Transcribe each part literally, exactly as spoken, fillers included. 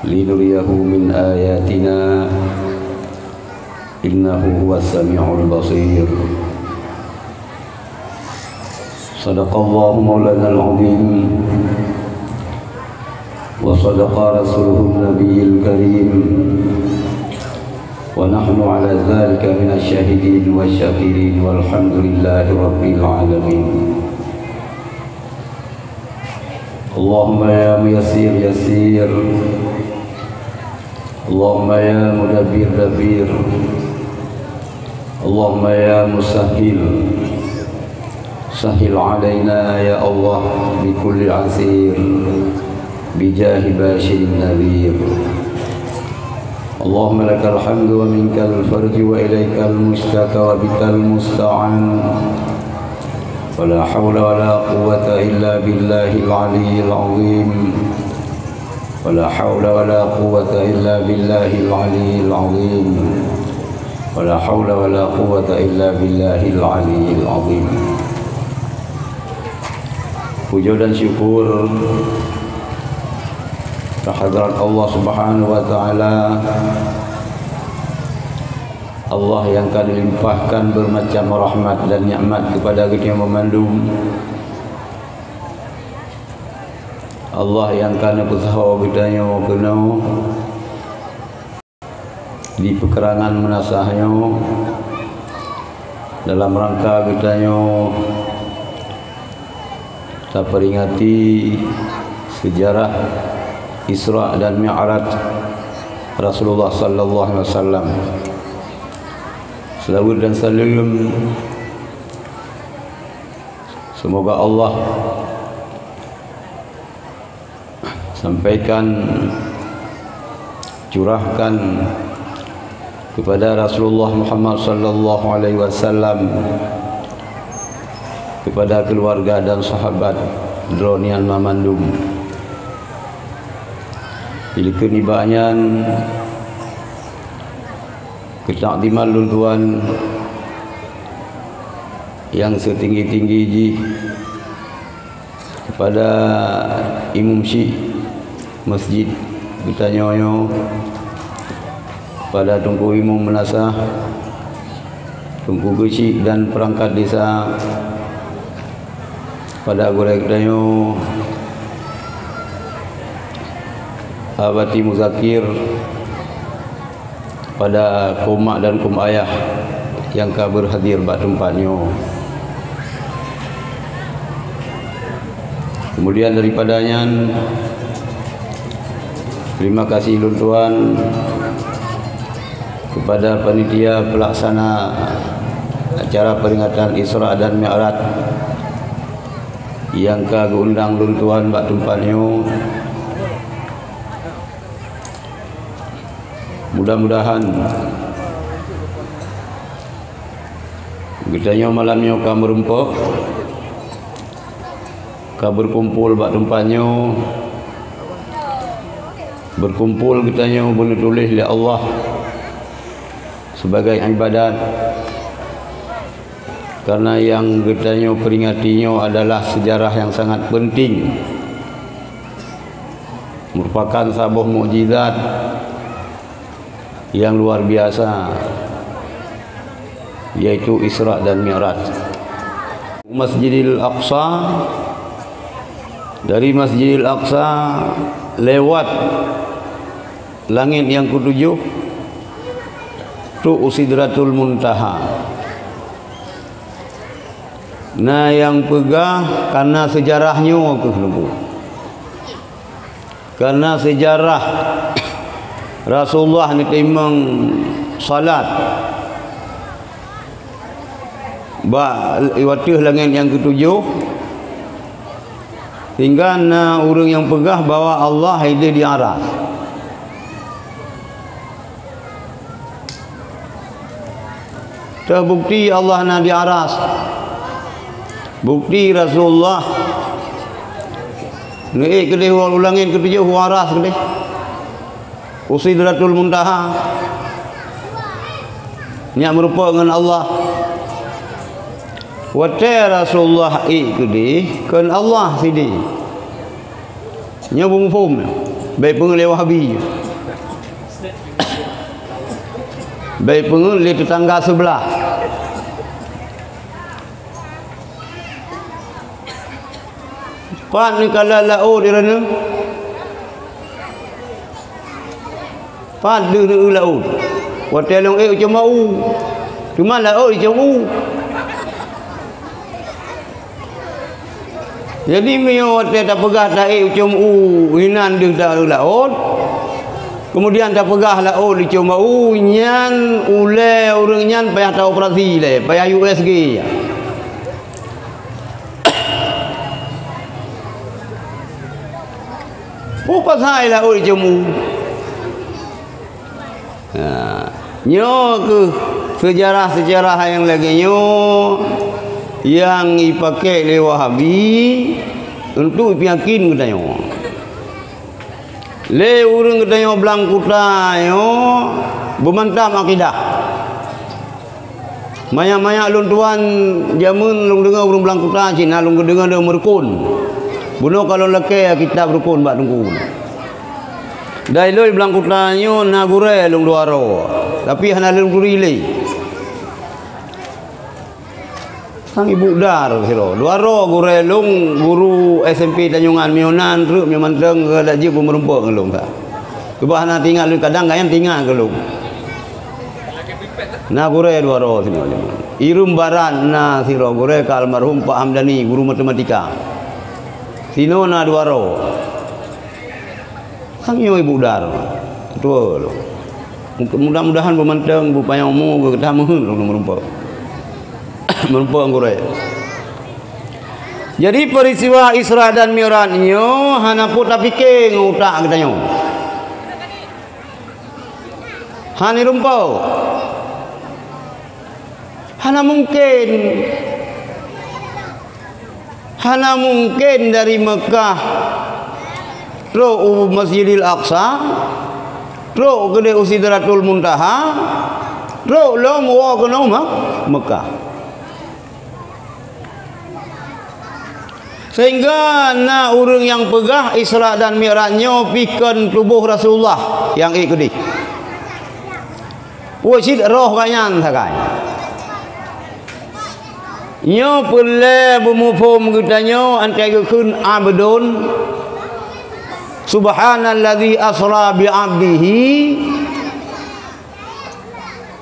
لنريه من آياتنا إنه هو السميع البصير. صدق الله مولانا العظيم وصدق رسوله النبي الكريم ونحن على ذلك من الشاهدين والشاكرين والحمد لله رب العالمين. اللهم يا ميسر يسر. اللهم يا مدبر دبر. اللهم يا مسهل سهل علينا يا الله بكل عسير بجاه بشير نذير. اللهم لك الحمد ومنك الفرج وإليك المشتكى وبك المستعان. ولا حول ولا قوة إلا بالله العلي العظيم. ولا حول ولا قوة إلا بالله العلي العظيم. ولا حول ولا قوة إلا بالله العلي العظيم. Puja dan syukur kehadrat Allah Subhanahu wa Ta'ala, Allah nyang ka geulimpahkan bermacam rahmat dan nikmat kepada geutanyoe meumandum. Allah nyang ka neupeusaho geutanyoe keunoe di peukerangan meunasah nyoe dalam rangka geutanyoe taperingati sejarah Isra dan Mi'raj Rasulullah sallallahu alaihi wasallam. Selawat dan salam semoga Allah sampaikan, curahkan kepada Rasulullah Muhammad sallallahu alaihi wasallam, kepada keluarga dan sahabat droeneuh nyan mamandum. Di likot nibak nyan, keutakdiman lôn tuan nyang seutinggi-tinggi jih kepada Imum Syik Masjid geutanyoe nyoe, kepada Teungku Imum Meunasah, Teungku Geuchik dan perangkat desa, kepada gurée geutanyoe, Abati Muzakir, pada keumak dan keumayah nyang ka beurhadir bak teumpat nyoe. Kemudian daripada nyan, terima kasih lôn tuan kepada panitia pelaksana acara peringatan Isra dan Mi'raj nyang ka geuundang lôn tuan bak teumpat nyoe. Mudah-mudahan geutanyoe malam nyoe ka meurumpok, ka beukumpul bak teumpat nyoe, beukumpul geutanyoe beuneutuléh lé Allah sebagai ibadat. Karena nyang geutanyoe peringati nyoe adalah sejarah nyang sangat penting, merupakan saboh mukjizat nyang luar biasa, yaitu Isra dan Mi'raj. Masjidil Aqsa, dari Masjidil Aqsa lewat langét nyang ketujoh, trok u Sidratul Muntaha. Na nyang peugah kana sejarah nyoe keuh leubu. Kana sejarah Rasulullah neutimang salat bak ateueh langét nyang ketujoh, sehingga na ureuëng nyang peugah bahwa Allah ideh di aras. Teubukti Allah na di aras. Bukti Rasulullah neuék keudeh u langét keutujôh u aras keudeh, u Sidratul Muntaha, nyak meurumpok ngon Allah. Watée Rasulullah ék keudeh, kon Allah sideh. Nyoe beumuphom. Bék peungeuet lé Wahabi. Bék peungeuet lé teutangga seublah. Pat neukalon laôt di droeneuh? Pat deuh neueu laôt? Watée lôn ék u coma u, teuma laôt i coma u. Jadi, meunyoe watée tapeugah taék u coma u, inan deuh taeu laôt, keumudian tapeugah laôt i coma u, nyan ulée ureuëng nyan payah taoperasi lé, payah U S G. Peue pasai laôt i coma u? Ha, nyoe kheueh seujarah-seujarah nyang lagée nyoe nyang jipakék lé Wahabi untuk jipeuyakin geutanyoe. Lé ureuëng geutanyoe blang kuta nyoe beumantap akidah. Manyak-manyak lôn tuan jameun lôn deungoe ureuëng blang kuta cit na lôn geudeungoe deungon meurukon. Bunoe ka lôn lakée kitab rukon bak teungku. Dai lôn blang kuta nyoe na gurée lôn dua droe, tapi hana lôn turi lé. Sang ibu dar sidroe, dua droe gurée lôn, guru S M P Tanjungan, miyunan treuk miyunan teung keudak jeuet beumeurumpok ngon lôn ka. Keubah hana teuingat lôn, kadang gobnyan teuingat keu lôn. Na gurée dua droe sinoe. Ireum Barat na sidroe gurée ka almarhum Pak Hamdani, guru matematika. Sinoe na dua droe. Sang nyoe ibu dar. Beutôi. Mudah-mudahan beumanteng, beupanyang umu, beukeutameuheun lôn meurumpok. Meurumpok ngon gurée. Jadi, peristiwa Isra dan Mi'raj nyoe hana peue tapike ngon utak geutanyoe. Hana rumpok. Hana mungken. Hana mungken dari Mekah trok u Masjidil Aqsa, trok keudeh u Sidratul Muntaha, trok lom woe keunoe Mek-, Mekah. Sehingga na ureuëng nyang peugah Isra dan Mi'raj nyoe pih kon tuboh Rasulullah nyang ék keudeh. Peue cit roh gobnyan sagai. Nyoe peureulée beumuphom geutanyoe antai geukheun abdon, subhanalladzi asra bi abdihi.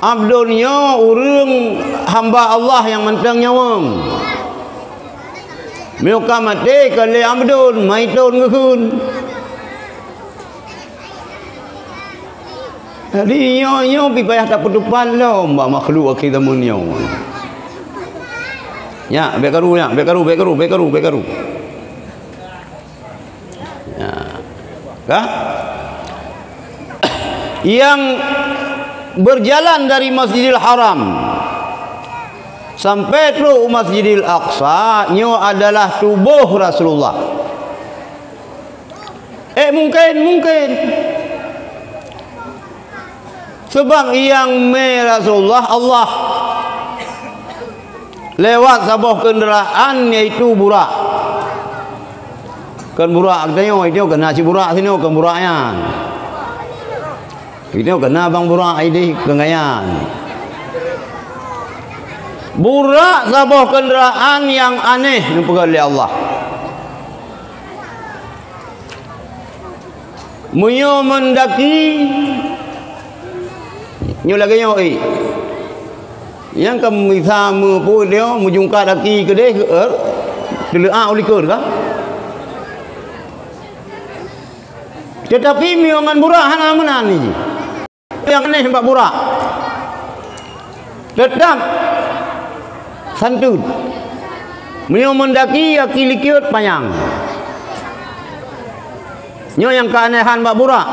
Abdon nyoe ureuëng hamba Allah nyang mantong nyawöng. Meunyoe ka maté, ka lé abdon, maiton geukheun. Jadi, nyoe, nyoe pih payah tapeuteupat lom bak makhluk akhé zaman nyoe. Nyak, bék karu, nyak, bék karu, bék karu, bék karu, bék karu. Ya. Ka? Yang berjalan dari Masjidil Haram sampai trok u Masjidil Aqsa, nyoe adalah tuboh Rasulullah. Eh, mungkin, mungkin. Sebab nyang mé Rasulullah Allah lewat saboh keundaraan, yaitu burak. Kon burak geutanyoe, itu keu na cit burak sinoe, kon burak nyan. Itu keu na bang burak idéh keu nyan. Burak saboh keundaraan nyang aneh neupeugah lé Allah. Meunyoe meundaki, nyoe lagée nyoe, eh. Nyang ka misa meupeuet nyoe, meujungkat aki keudeh, eh, teuleuak u likot ka. Teutapi meunyoe ngon burak hana meunan jih. Nyang aneh bak burak. Teutap santun. Meunyoe meundaki, aki likot panyang. Nyoe nyang keuanehan bak burak.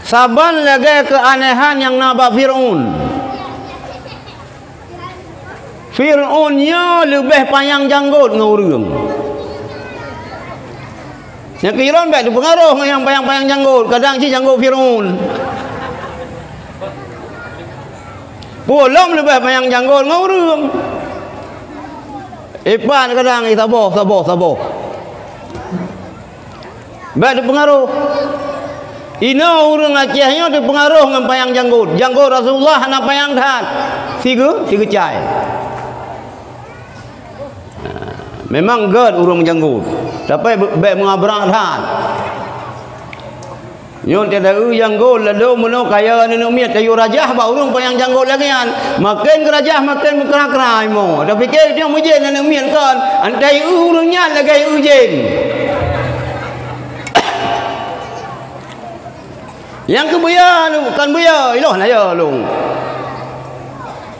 Saban lagée keuanehan nyang na bak Fir'aun. Fir'aun nyoe leubeh panyang janggot ngon ureuëng. Nyang keu droen bék teupeungaroh ngon nyang panyang-panyang janggot, kadang cit janggot Fir'aun. Peue lom leubeh panyang janggot ngon ureuëng. Ipat kadang, eh, saboh, saboh, saboh. Bék teupeungaroh. Inoe ureuëng Aceh nyoe teupeungaroh ngon panyang janggot. Janggot Rasulullah hana panyang that. Sigeue, sigeucai. Memang gét ureuëng janggut, tapi be-, bék meungabrak that. Nyoe teudeue janggut ladôm meunoe kaya aneuëk miet tayue rajah bak ureuëng panyang janggut lagée nyan. Maken geurajah maken meukra-kra imo. Tapike nyoe meujén aneuëk miet kon, antai eu ureuëng nyan lagée eu jén. Nyang keu buya, bukan buya, iloh na ya lôn.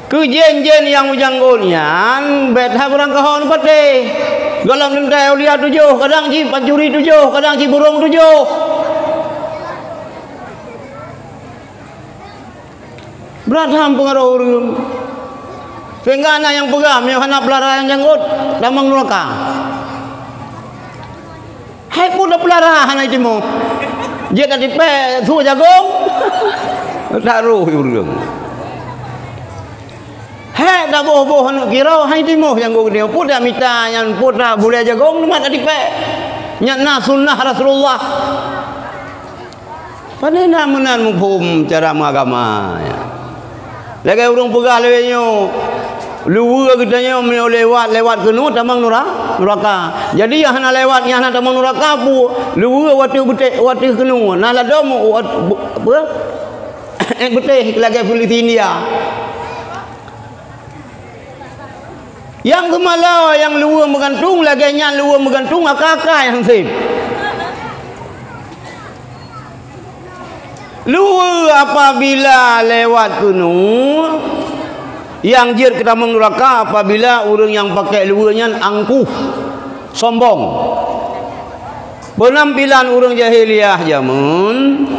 Keu jén-jén nyang meujanggot nyan, bék that beurangkaho neupatéh. Gohlom teuntée aulia tujoh, kadang cit pancuri tujoh, kadang cit burông tujoh. Brat ham peungaroh ureuëng. Sehingga na nyang peugah, meunyoe hana peulara nyang janggot, tamong nuraka. Hai peue tapeulara hana jitimoh. Jeuet tatipék su jagong. Taroh ureuëng. Hai taboh-boh aneuëk kiroe, hai timoh janggot geutanyoe. Peue tamita nyan, peue tabulée jagong, teuma tatipék. Nyan na sunnah Rasulullah. Pane na meunan muphom cara meuagama nyan. Lagée ureuëng peugah lagée nyoe, luweue geutanyoe meunyoe lewat, lewat keunoe tamong nura-, nuraka. Jadi nyang hana lewat, nyang hana tamong nuraka peue? Luweue wateueh beuteh, wateueh keunoe. Na ladôm wat-, be-, apa? Ék beuteh lagée polisi India. Nyang seumala nyang luweue meugantung, lagée nyan luweue meugantung aka-aka nyang seb. Luweue apabila lewat keunoe, nyang jeuet keu tamong nuraka apabila ureuëng nyang pakai luweue nyan angkuh, sombong. Peunampilan ureuëng jahiliyah jameun,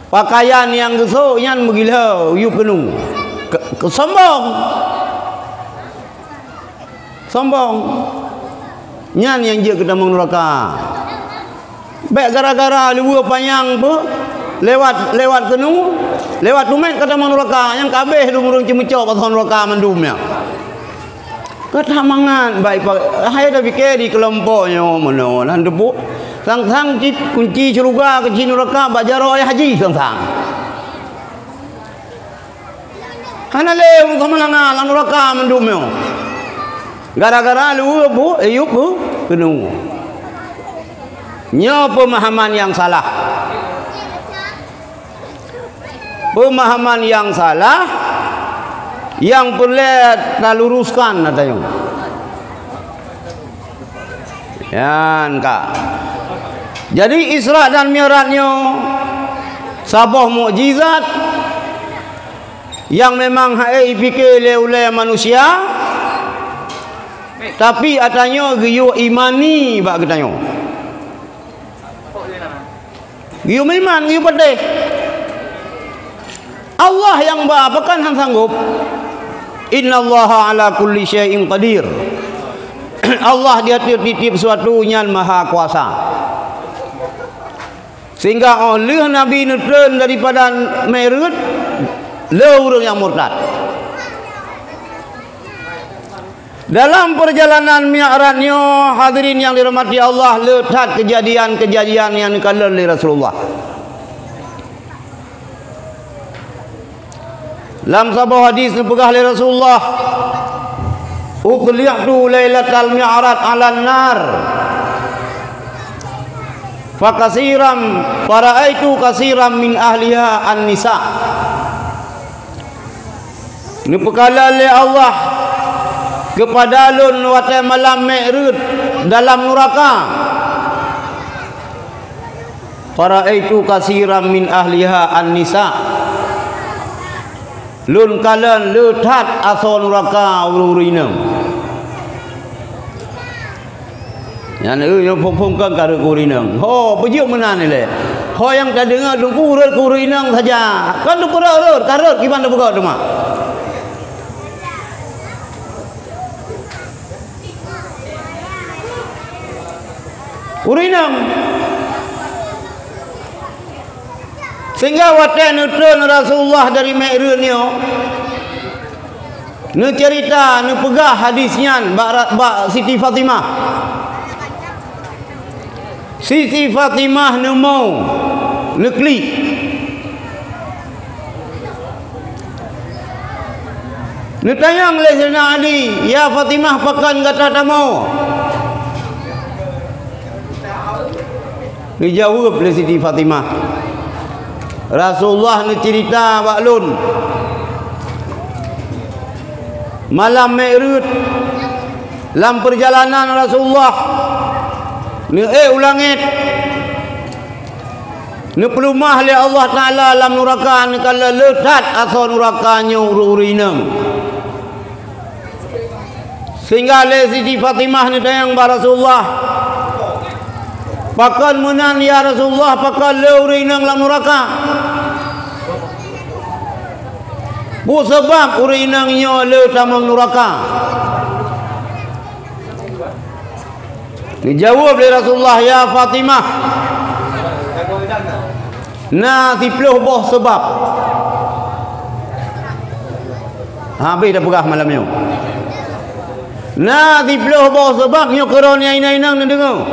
pakaian nyang geusok nyan meugila, yub keunoe. Ke-, ke-, sombong. Sombong. Nyan nyang jeuet keu tamong nuraka. Bék gara-gara luweue panyang peuh, lewat, lewat keunoe, lewat tumet ka tamong nuraka, nyang ka abéh dum ureuëng ceumeucok bak nuraka mandum nyan. Ka that mangat, baik pa-, hai tapike di keulompok nyoe meunoe, han teupeu. Sang-sang cit kunci syeuruga keu cit nuraka bak jaroe ayah haji sang-sang. Hana lé ureuëng keumalanga lam nuraka mandum nyoe. Gara-gara luweue bu, yub bu, keunoe. Nyoe peumahaman nyang salah. Peumahaman nyang salah, nyang peureulée taluruskan ata nyoe. Nyan ka. Jadi Isra dan Mi'raj nyoe saboh mukjizat nyang memang hana jipike lé ulée manusia, tapi ata nyoe geuyue imani bak geutanyoe. Geuyue meuiman, geuyue patéh. Allah nyang ba, pakon han sanggob? Innallaha ala kulli syai'in qadir. Allah di ateueh tieb-tieb sesuatu nyan maha kuasa. Sehingga óh lheueh Nabi neutreun daripada Mi'raj, le ureuëng nyang murtad. Dalam peurjalanan Mi'raj nyoe, hadirin nyang dirahmati Allah, le that keujadian-keujadian nyang neukalon lé Rasulullah. Lam saboh hadis neupeugah lé Rasulullah, "Uthli'tu lailatal mi'raj 'alan nar, fa kasiran, fa ra'aitu kasiran min ahliha an-nisa." Neupeukalon lé Allah keupada lôn watée malam Mi'raj dalam nuraka. Fara'aitu kasiran min ahliha an-nisa. Lôn kalon le that asoe nuraka ureuëng-ureuëng inong. Nyan, eh, nyang phon-phon kan ka rhot keu ureuëng inong. Ho, peujeuet meunan ilée. Ho nyang tadeungoe teungku rhot keu ureuëng inong saja. Kan teupeurhot-rhot, ka rhot kiban teupeugah teuma. Ureuëng inong. Sehingga watée neutreun Rasulullah dari Mi'raj nyoe, neuceurita, neupeugah hadis nyan bak ra-, bak Siti Fatimah. Siti Fatimah neumo, neuklik. Neutanyong lé Saidina Ali, "Ya Fatimah, pakon gata tamoe?" Neujaweueb lé Siti Fatimah, "Rasulullah neuceurita bak lôn, malam Mi'raj, lam peurjalanan Rasulullah neuék u langét, neupeuleumah lé Allah Taala lam nuraka, neukalon le that asoe nuraka nyoe ureuëng-ureuëng inong." Sehingga lé Siti Fatimah neutanyong bak Rasulullah, "Pakon meunan, ya Rasulullah, pakon le ureuëng inong lam nuraka? Peue sabab ureuëng inong nyoe le tamong nuraka?" Geujaweueb lé Rasulullah, "Ya Fatimah, na siplôh boh sabab." Habéh tapeugah malam nyoe. Na siplôh boh sabab nyoe keuron nyang inong-inong neudeungoe.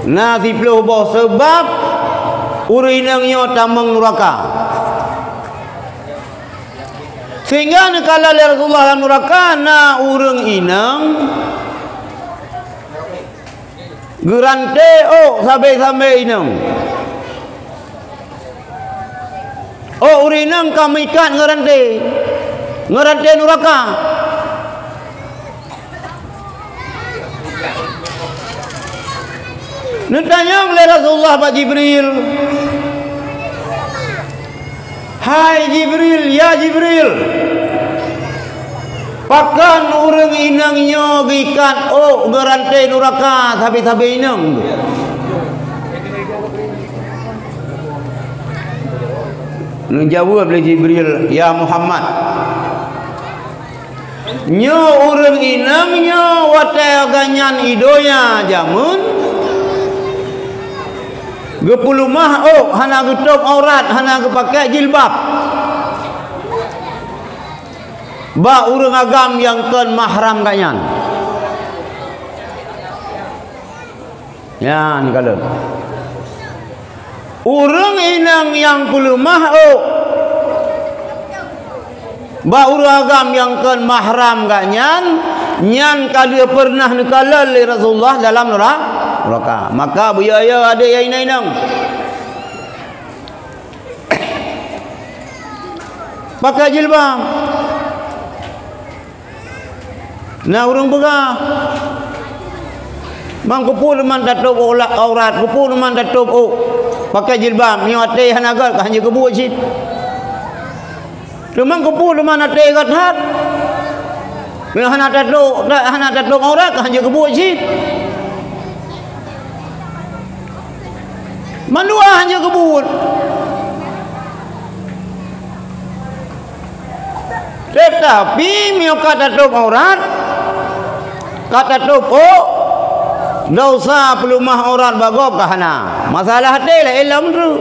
Na siplôh boh sabab ureuëng inong nyoe tamong nuraka. Sehingga neukalon lé Rasulullah lam nuraka na ureuëng inong geuranté ôk sabe-sabe inong. Ôk ureuëng inong ka meuikat ngon ranté, ngon ranté nuraka. Neutanyong lé Rasulullah bak Jibril, "Hai Jibril, ya Jibril, pakon ureuëng inong nyoe geuikat ôk ngon ranté nuraka sabe-sabe inong?" Neujaweueb lé Jibril, "Ya Muhammad, nyoe ureuëng inong nyoe watée gobnyan i donya jameun, geupeuleumah ôk, hana geutôb aurat, hana geupakée jilbab bak ureuëng agam nyang kon mahram gobnyan." Nyan kalon. Ureuëng inong nyang peuleumah ôk bak ureuëng agam nyang kon mahram gobnyan, nyan ka lheueh peureunah neukalon lé Rasulullah dalam nura-, nuraka. Maka beuyo-yo adék nyang inong-inong, pakai jilbab. Na ureuëng peugah, "Bang, keupeue teuma tatôb aurat, keupeue teuma tatôb ôk, pakai jilbab, meunyoe até hana gét ka hanjeuet keubuet cit. Teuma keupeue teuma até gét that? Meunyoe hana tatôb, hana tatôb aurat ka hanjeuet keubuet cit." Mandua hanjeuet keubuet. Teutapi meunyoe ka tatôb aurat, ka tatôb ôk, desya peuleumah aurat bak gob ka hana. Masalah até laén lom treuk.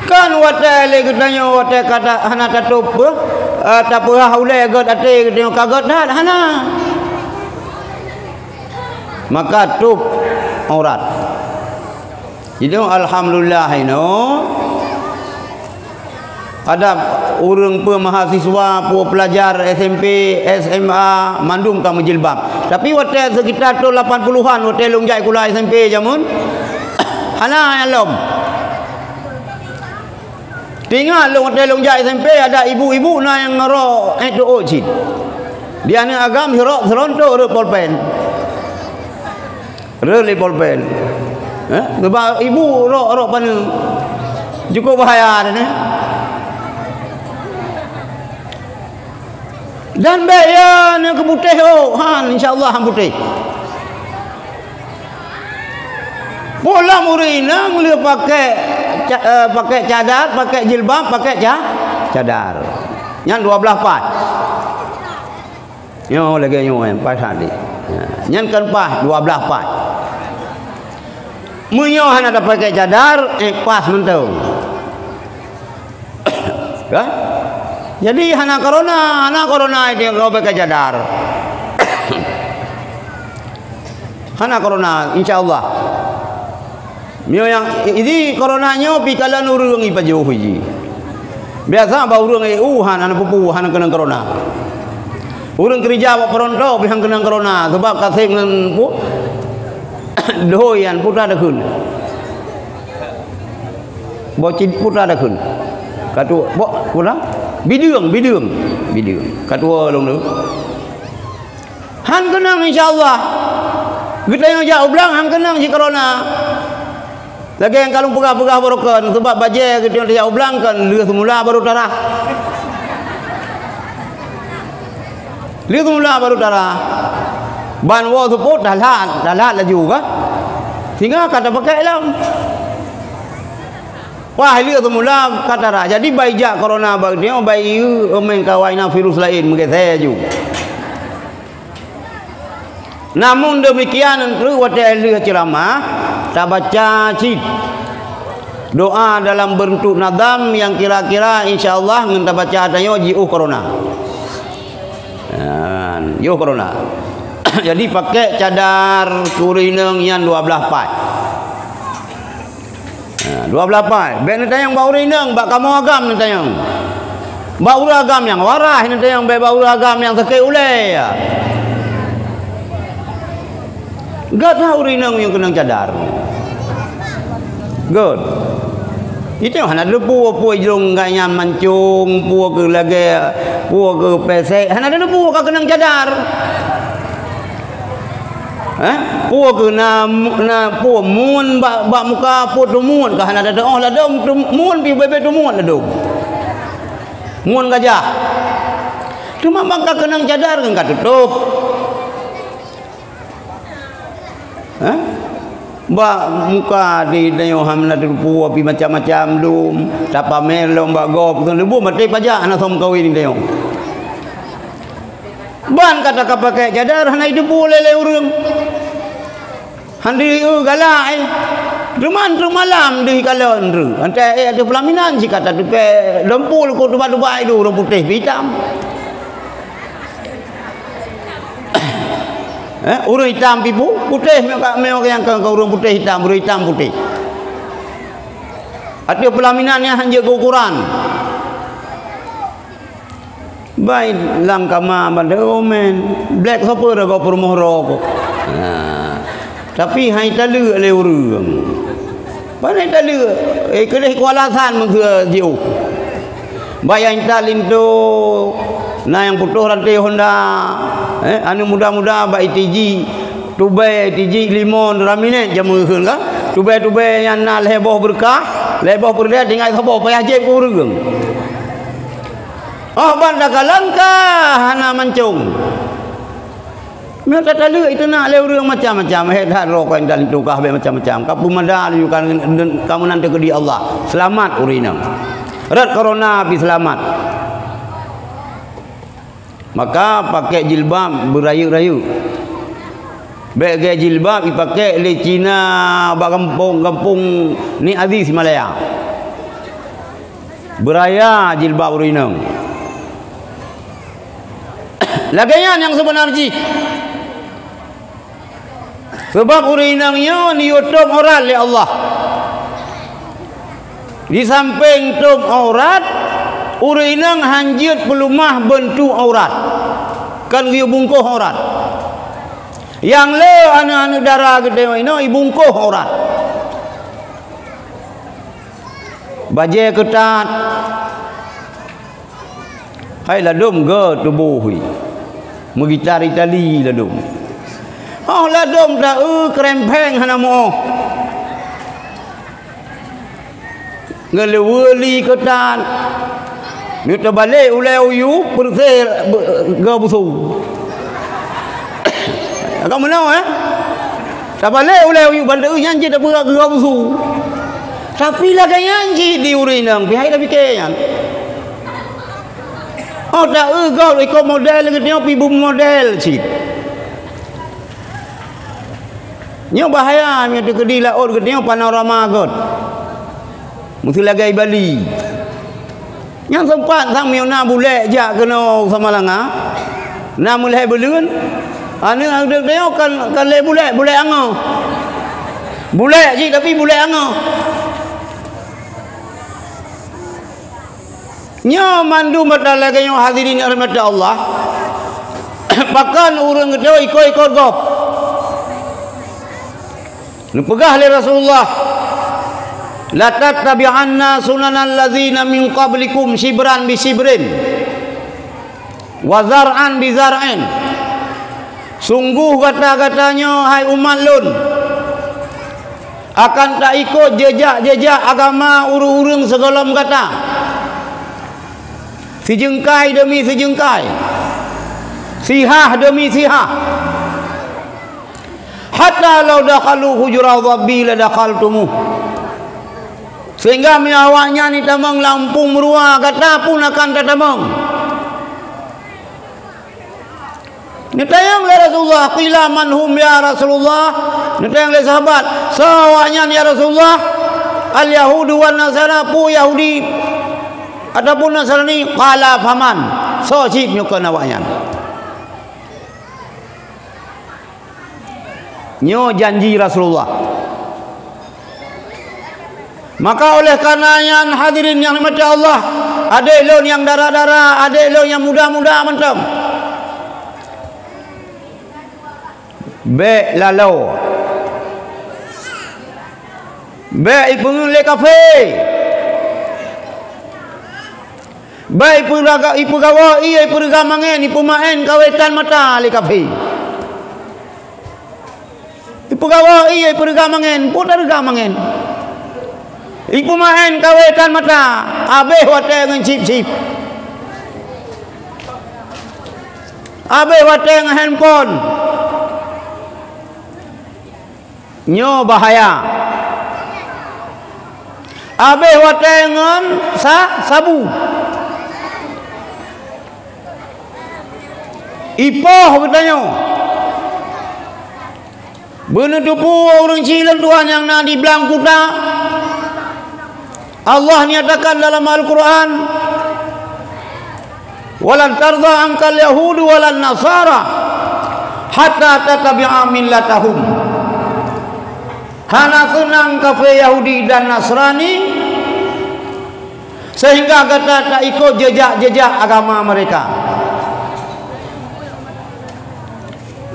Kan watée lé geutanyoe watée ka ta-, hana tatôb peue, eh, tapeuhah ulée gét até geutanyoe ka gét that, hana. Maka tôb aurat. Jadi, alhamdulillah, inoe ada ureuëng peue mahasiswa, peue pelajar S M P, S M A, mandum ka meujilbab. Tapi watée sekitar tahun lapan puluhan, watée lôn jak sikula S M P jameun, hana nyang lom. Teuingat lôn watée lôn jak S M P, ada ibu-ibu na nyang ngeurok ék teuôt cit. Di aneuëk agam sirok seulontok rot polpen. Rot lé polpen. Eh, sebab ibu rok, rok paneuk. Cukup bahaya dah ni. Dan bék ya na keuputéh ôk, han, insya Allah han putéh. Pulang ureuëng inong lheueh pakai ca-, eh, pakai cadar, pakai jilbab, pakai ca-, cadar. Nyan dua belas pat. Nyoe lagée nyoe, eh, pas tadi. Ha, nyan kan pas, dua belas pat. Meunyoe hana tapakai cadar, eh, pas mantong. Kan? Jadi hana corona, hana corona itu yang kau pakai cadar. Hana corona, insya Allah. Meunyoe nyang, jadi corona nyoe pih kalon ureuëng ipajoh jih. Biasa bak ureuëng E U hana, hana peue-peue, hana keunong corona. Ureuëng keurija bak peuruntô pih han keunong corona, sabab kaseb ngon pu-, doi nyan peue takheun. Boh cit peue takheun. Katu-, boh, peue? Bideueng, bideueng. Bideueng. Katuwoe lôn tu. Han keunong, insya Allah. Geutanyoe jak u blang han keunong cit corona. Lagée nyang ka lôn peugah-peugah baroe kon, sabab bajée geutanyoe jak u blang kon lheueh seumula barô tarah. Lheueh seumula barô tarah. Ban woe seupôt that that, that that laju ka. Sehingga ka tapakée lom. Wah, lheueh seumula ka tarah. Jadi bai jak corona bak geutanyoe, bai yue, ôh, meukawen na virus laén meugeusée laju. Namun demikian, treuk watée lheueh ceuramah, tabaca cit doa dalam bentuk nazam nyang kira-kira insya Allah ngon tabaca tanyoe jiôh corona. Nah, jiôh corona. Jadi pakai cadar keu ureuëng inong nyan dua blaih pai. Ha, dua blaih pai. Bék neutanyong bak ureuëng inong, bak kamoe agam neutanyong. Bak ureuëng agam nyang waras neutanyong, bék bak ureuëng agam nyang sakét ulée. Gata ureuëng inong nyang keunong cadar. Göt. Itu hana teupeu peue jrong gata nyan mancong, peue keu lagée, peue keu pesek, hana teupeu ka keunong cadar. Eh? Peue keu na, na peue mun bak, bak muka peue teumuet ka hana teuôt, ladôm teumuet pih bebe teumuet ladôm. Mun gajah. Cuma bak ka keunong cadar kan ka tutup. Eh? Bak muka di tanyoe hana teupeu pih macam-macam dum, tapamé lom bak gob, leubeh maté pajak hana som kawin di tanyoe. Ban ka tapakai cadar hana jiteupeue lé, lé ureuëng. Han deuh galak, eh. Teuma treuk malam deuh kalon treuk. Antai, eh, ateueh peulaminan cit ka tateupeue lom pul keu tuba-tuba itu ureuëng putéh pih itam. Eh, ureuëng itam pih pu-, putéh meuka, meuka nyang keu, keu ureuëng putéh itam, ureuëng itam putéh. Ateueh peulaminan nyan han jeuet keu ukuran. Bai lam kama ban teumen, black soe peue ragoe peurumoh droe ko. Ha. Tapi han jitaleuek lé ureuëng. Ban han jitaleuek, eh, keudeh ku alasan meuseu jiôh. Bak nyang intat linto, na nyang putôh ranté honda, eh, aneuk muda-muda bak itiji, tubée itiji limong, dua minét jameuheun ka. Tubée-tubée nyan na lhée boh beureukat, lhée boh peureulée, tinggai saboh payah jieb keu ureuëng. Oh, ban takalon ka hana mancong. Meu tataleuek itu na lé ureuëng macam-macam, hé that rokon dan tukah be macam-macam. Ka peumada laju ka, ka meunan teukeudi Allah. Seulamat ureuëng inong. Rot corona pih seulamat. Maka pakai jilbab beurayeuk-rayeuk. Bék gaya jilbab ipakai lé Cina bak gampông-gampông Nik Aziz Malaya. Beuraya jilbab ureuëng inong. Lagée nyan nyang seubeuna jih. Sabab ureuëng inong nyoe neuyue tôb aurat lé Allah. Di sampéng tôb aurat, ureuëng inong han jeuet peuleumah beuntuk aurat. Kan geuyue bungkôh aurat. Nyang le aneuk-aneuk dara geutanyoe inoe ibungkôh aurat. Bajée keutat. Hai ladôm gét tuboh hi. Meugitar Itali ladôm. Oh ladôm ta-eu keureumpéng hana meuoh. Ngeuluweuli keutat. Nyoe teubalek ulée u yup, peureusé geu busu. Agak meunoe, eh? Tabalek ulée u yup, ban teu nyan cit tapeugah geu busu. Tapi lagée nyan cit di ureuëng inong, pihai tapike nyan. Oh, ta-eu gob ikot model geutanyoe pih beumodel cit. Nyoe bahaya, nyoe teukeudi laôt geutanyoe panorama göt. Meuseuti lagée Bali. Nyang seumpat sang miyueb na bulek jak keunoe Samalanga, na meulhée buleuen, Aneuk-aneuk tanyoe kan, kan lé bulèk, bulèk angoh. Bulèk jih tapi bulèk angoh. Nyoe mandum atra lagèe nyoe hadirin nyang dirahmati Allah. Pakon ureueng geutanyoe ikot-ikot gob. Neupeugah lé Rasulullah, "Latattabi'anna sunanal ladzina min qablikum shibran bi shibrin, wa dzar'an bi dzar'in." Sunggoh gata-gata nyoe, hai umat lôn, akan taikot jeujak-jeujak agama ureueng-ureueng sigohlom gata. Sijeungkai deumi sijeungkai, sihah deumi sihah. "Hatta law dakhalu hujra dhabbi ladakhaltumuh." Sehingga meunyoe awaknyan jitamong lam umpung meuruwa, gata pun akan tatamong. Neutanyong lé Rasulullah, "Qila man hum ya Rasulullah?" Neutanyong lé sahabat, "Soe awaknyan ya Rasulullah?" "Al-Yahudu wan Nasara," peue Yahudi ataupun Nasrani. "Qala faman?" Soe cit nyoe kon awaknyan? Nyoe janji Rasulullah. Maka oleh karena nyan, hadirin nyang dirahmati Allah, adék lôn nyang dara-dara, adék lôn nyang muda-muda mantong, bèk laloe, bèk ipeungeut lé kafé. Bèk ipeugawa-, ipeugawa ié, ipeureugam angén, ipeumaén kawé tan mata lé kafé. Ipeugawa ié, ipeureugam angén, peue tareugam angén? Ipeumaén kawé tan mata, habéh watèe ngon chip-chip. Habéh watèe ngon handphone. Nyoe bahaya. Habéh watèe ngon sa-, sabu. Ipoh geutanyoe. Beuneuteupeu ureueng chik lôn tuan nyang na di blang kuta. Allah nyatakan dalam Al-Qur'an, "Walan tardha ankal yahudu walan nasara hatta tattabi'a millatahum." Hana seunang kafé Yahudi dan Nasrani sehingga gata taikot jeujak-jeujak agama mereka.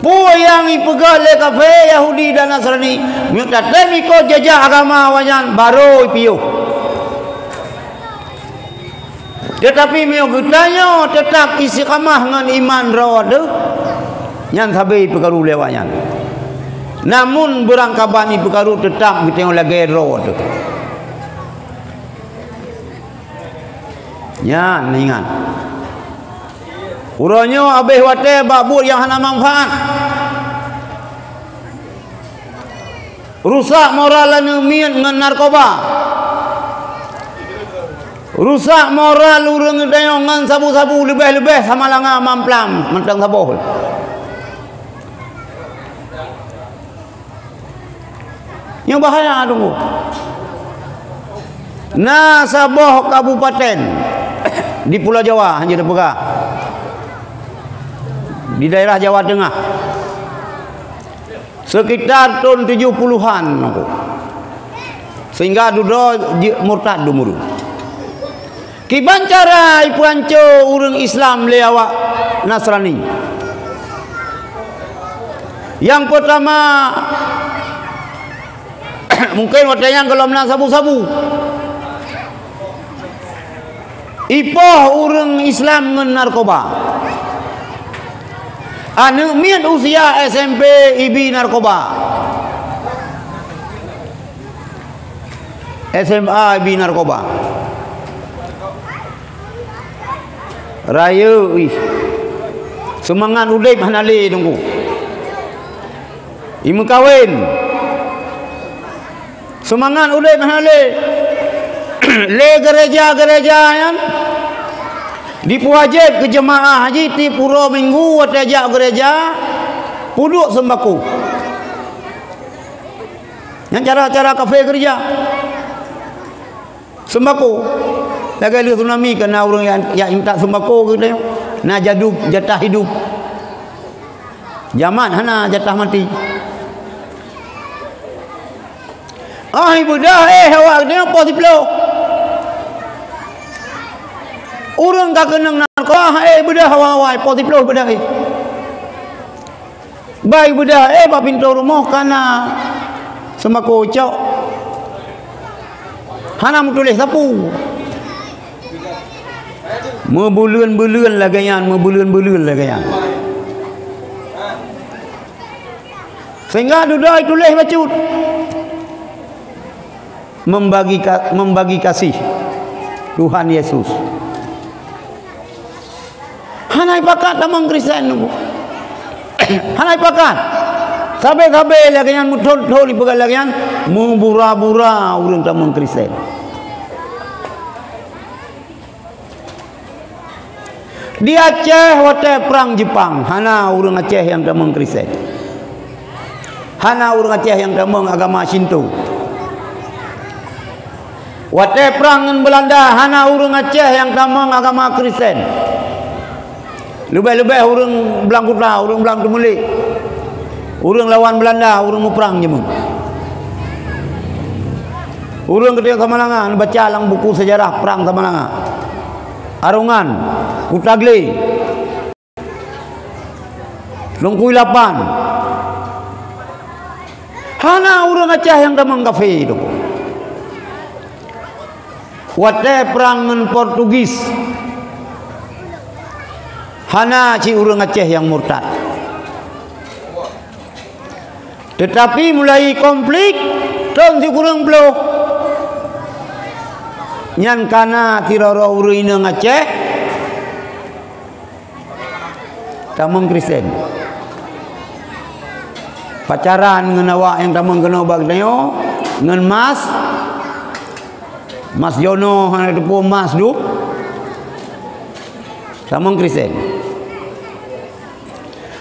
Peue nyang ipeugah lé kafé Yahudi dan Nasrani, meunyoe tatem ikot jeujak agama awaknyan, barô ipiôh. Teutapi meunyoe geutanyoe teutap istiqamah ngon iman droe teuh, nyan sabé ipeukaru lé awaknyan. Namun beurangkaban ipeukaru teutap geutanyoe lagèe droe teuh. Nyan, ingat. Uroe nyoe habéh watèe bak buet nyang hana manfaat. Rusak moral aneuk miet ngon narkoba. Rusak moral ureueng geutanyoe ngon sabu-sabu, leubeh-leubeh Samalanga, Mamplam, mantong saboh. Nyang bahaya teungku. Na saboh kabupaten di Pulo Jawa, hana jipeugah, di daerah Jawa Tengah. Sekitar thôn tujoh puluhan, sehingga dudoe jeuet murtad dum ureueng. Kiban cara ipeuhanco ureueng Islam lé awak Nasrani? Nyang peutama, mungken watèe nyan gohlom na sabu-sabu. Ipoh ureueng Islam ngon narkoba. Aneuk miet usia S M P ibi narkoba. S M A ibi narkoba. Rayeuk ih. Seumangat udép hana lé teungku. Imeukawen. Seumangat udép hana lé. Lé gereja-gereja nyan dipeuwajéb keu jeumaáh jih tiep uroe minggu watèe jak gereja peuduek seumbako. Nyan cara-cara kafé keureuja. Seumbako. Lagèe lheueh tsunami kan na ureueng nyang, nyang intat seumbako geutanyoe. Na jadub, jatah hidup. Jamat hana jatah maté. Ah, ibeudah, eh, awak nyoe poh siplôh. Ureuëng ka keunong narkoba, eh, ibeudah awai-awai, poh siplôh ibeudah, eh. Bai ibeudah, eh, bak pintoe rumoh ka na seumbako cok. Hana meutuléh sapeue. Meubuleuen-buleuen lagée nyan, meubuleuen-buleuen lagée nyan. Sehingga dudoe tuléh bacut. Membagi ka-, membagi kasih Tuhan Yesus. Hana ipakat tamong Kristen nunggu. Hana ipakat. Sabe-sabe lagée nyan, meuthon-thon ipeugah lagée nyan, meubura-bura ureuëng tamong Kristen. Di Aceh watée prang Jepang, hana ureuëng Aceh nyang tamong Kristen. Hana ureuëng Aceh nyang tamong agama Shinto. Watée prang ngon Beulanda, hana ureuëng Aceh nyang tamong agama Kristen. Leubeh-leubeh ureuëng Blang Kuta, ureuëng Blang Teumeulik. Ureuëng lawan Beulanda, ureuëng muprang jameun. Ureuëng keudeh Samalanga, neubaca lam buku sejarah prang Samalanga. Arongan, Kuta Glé, Teungku Ilapan. Hana ureuëng Aceh nyang tamong kafé tu. Watée prang ngon Portugis, hana cit ureuëng Aceh nyang murtad. Teutapi mulai konflik thon sikureueng ploh, nyan ka na sidroe-droe ureuëng inong Aceh tamong Kristen. Pacaran ngon awak nyang tamong keunoe bak tanyoe, ngon mas, mas jonoh hana teupeu mas dup, tamong Kristen.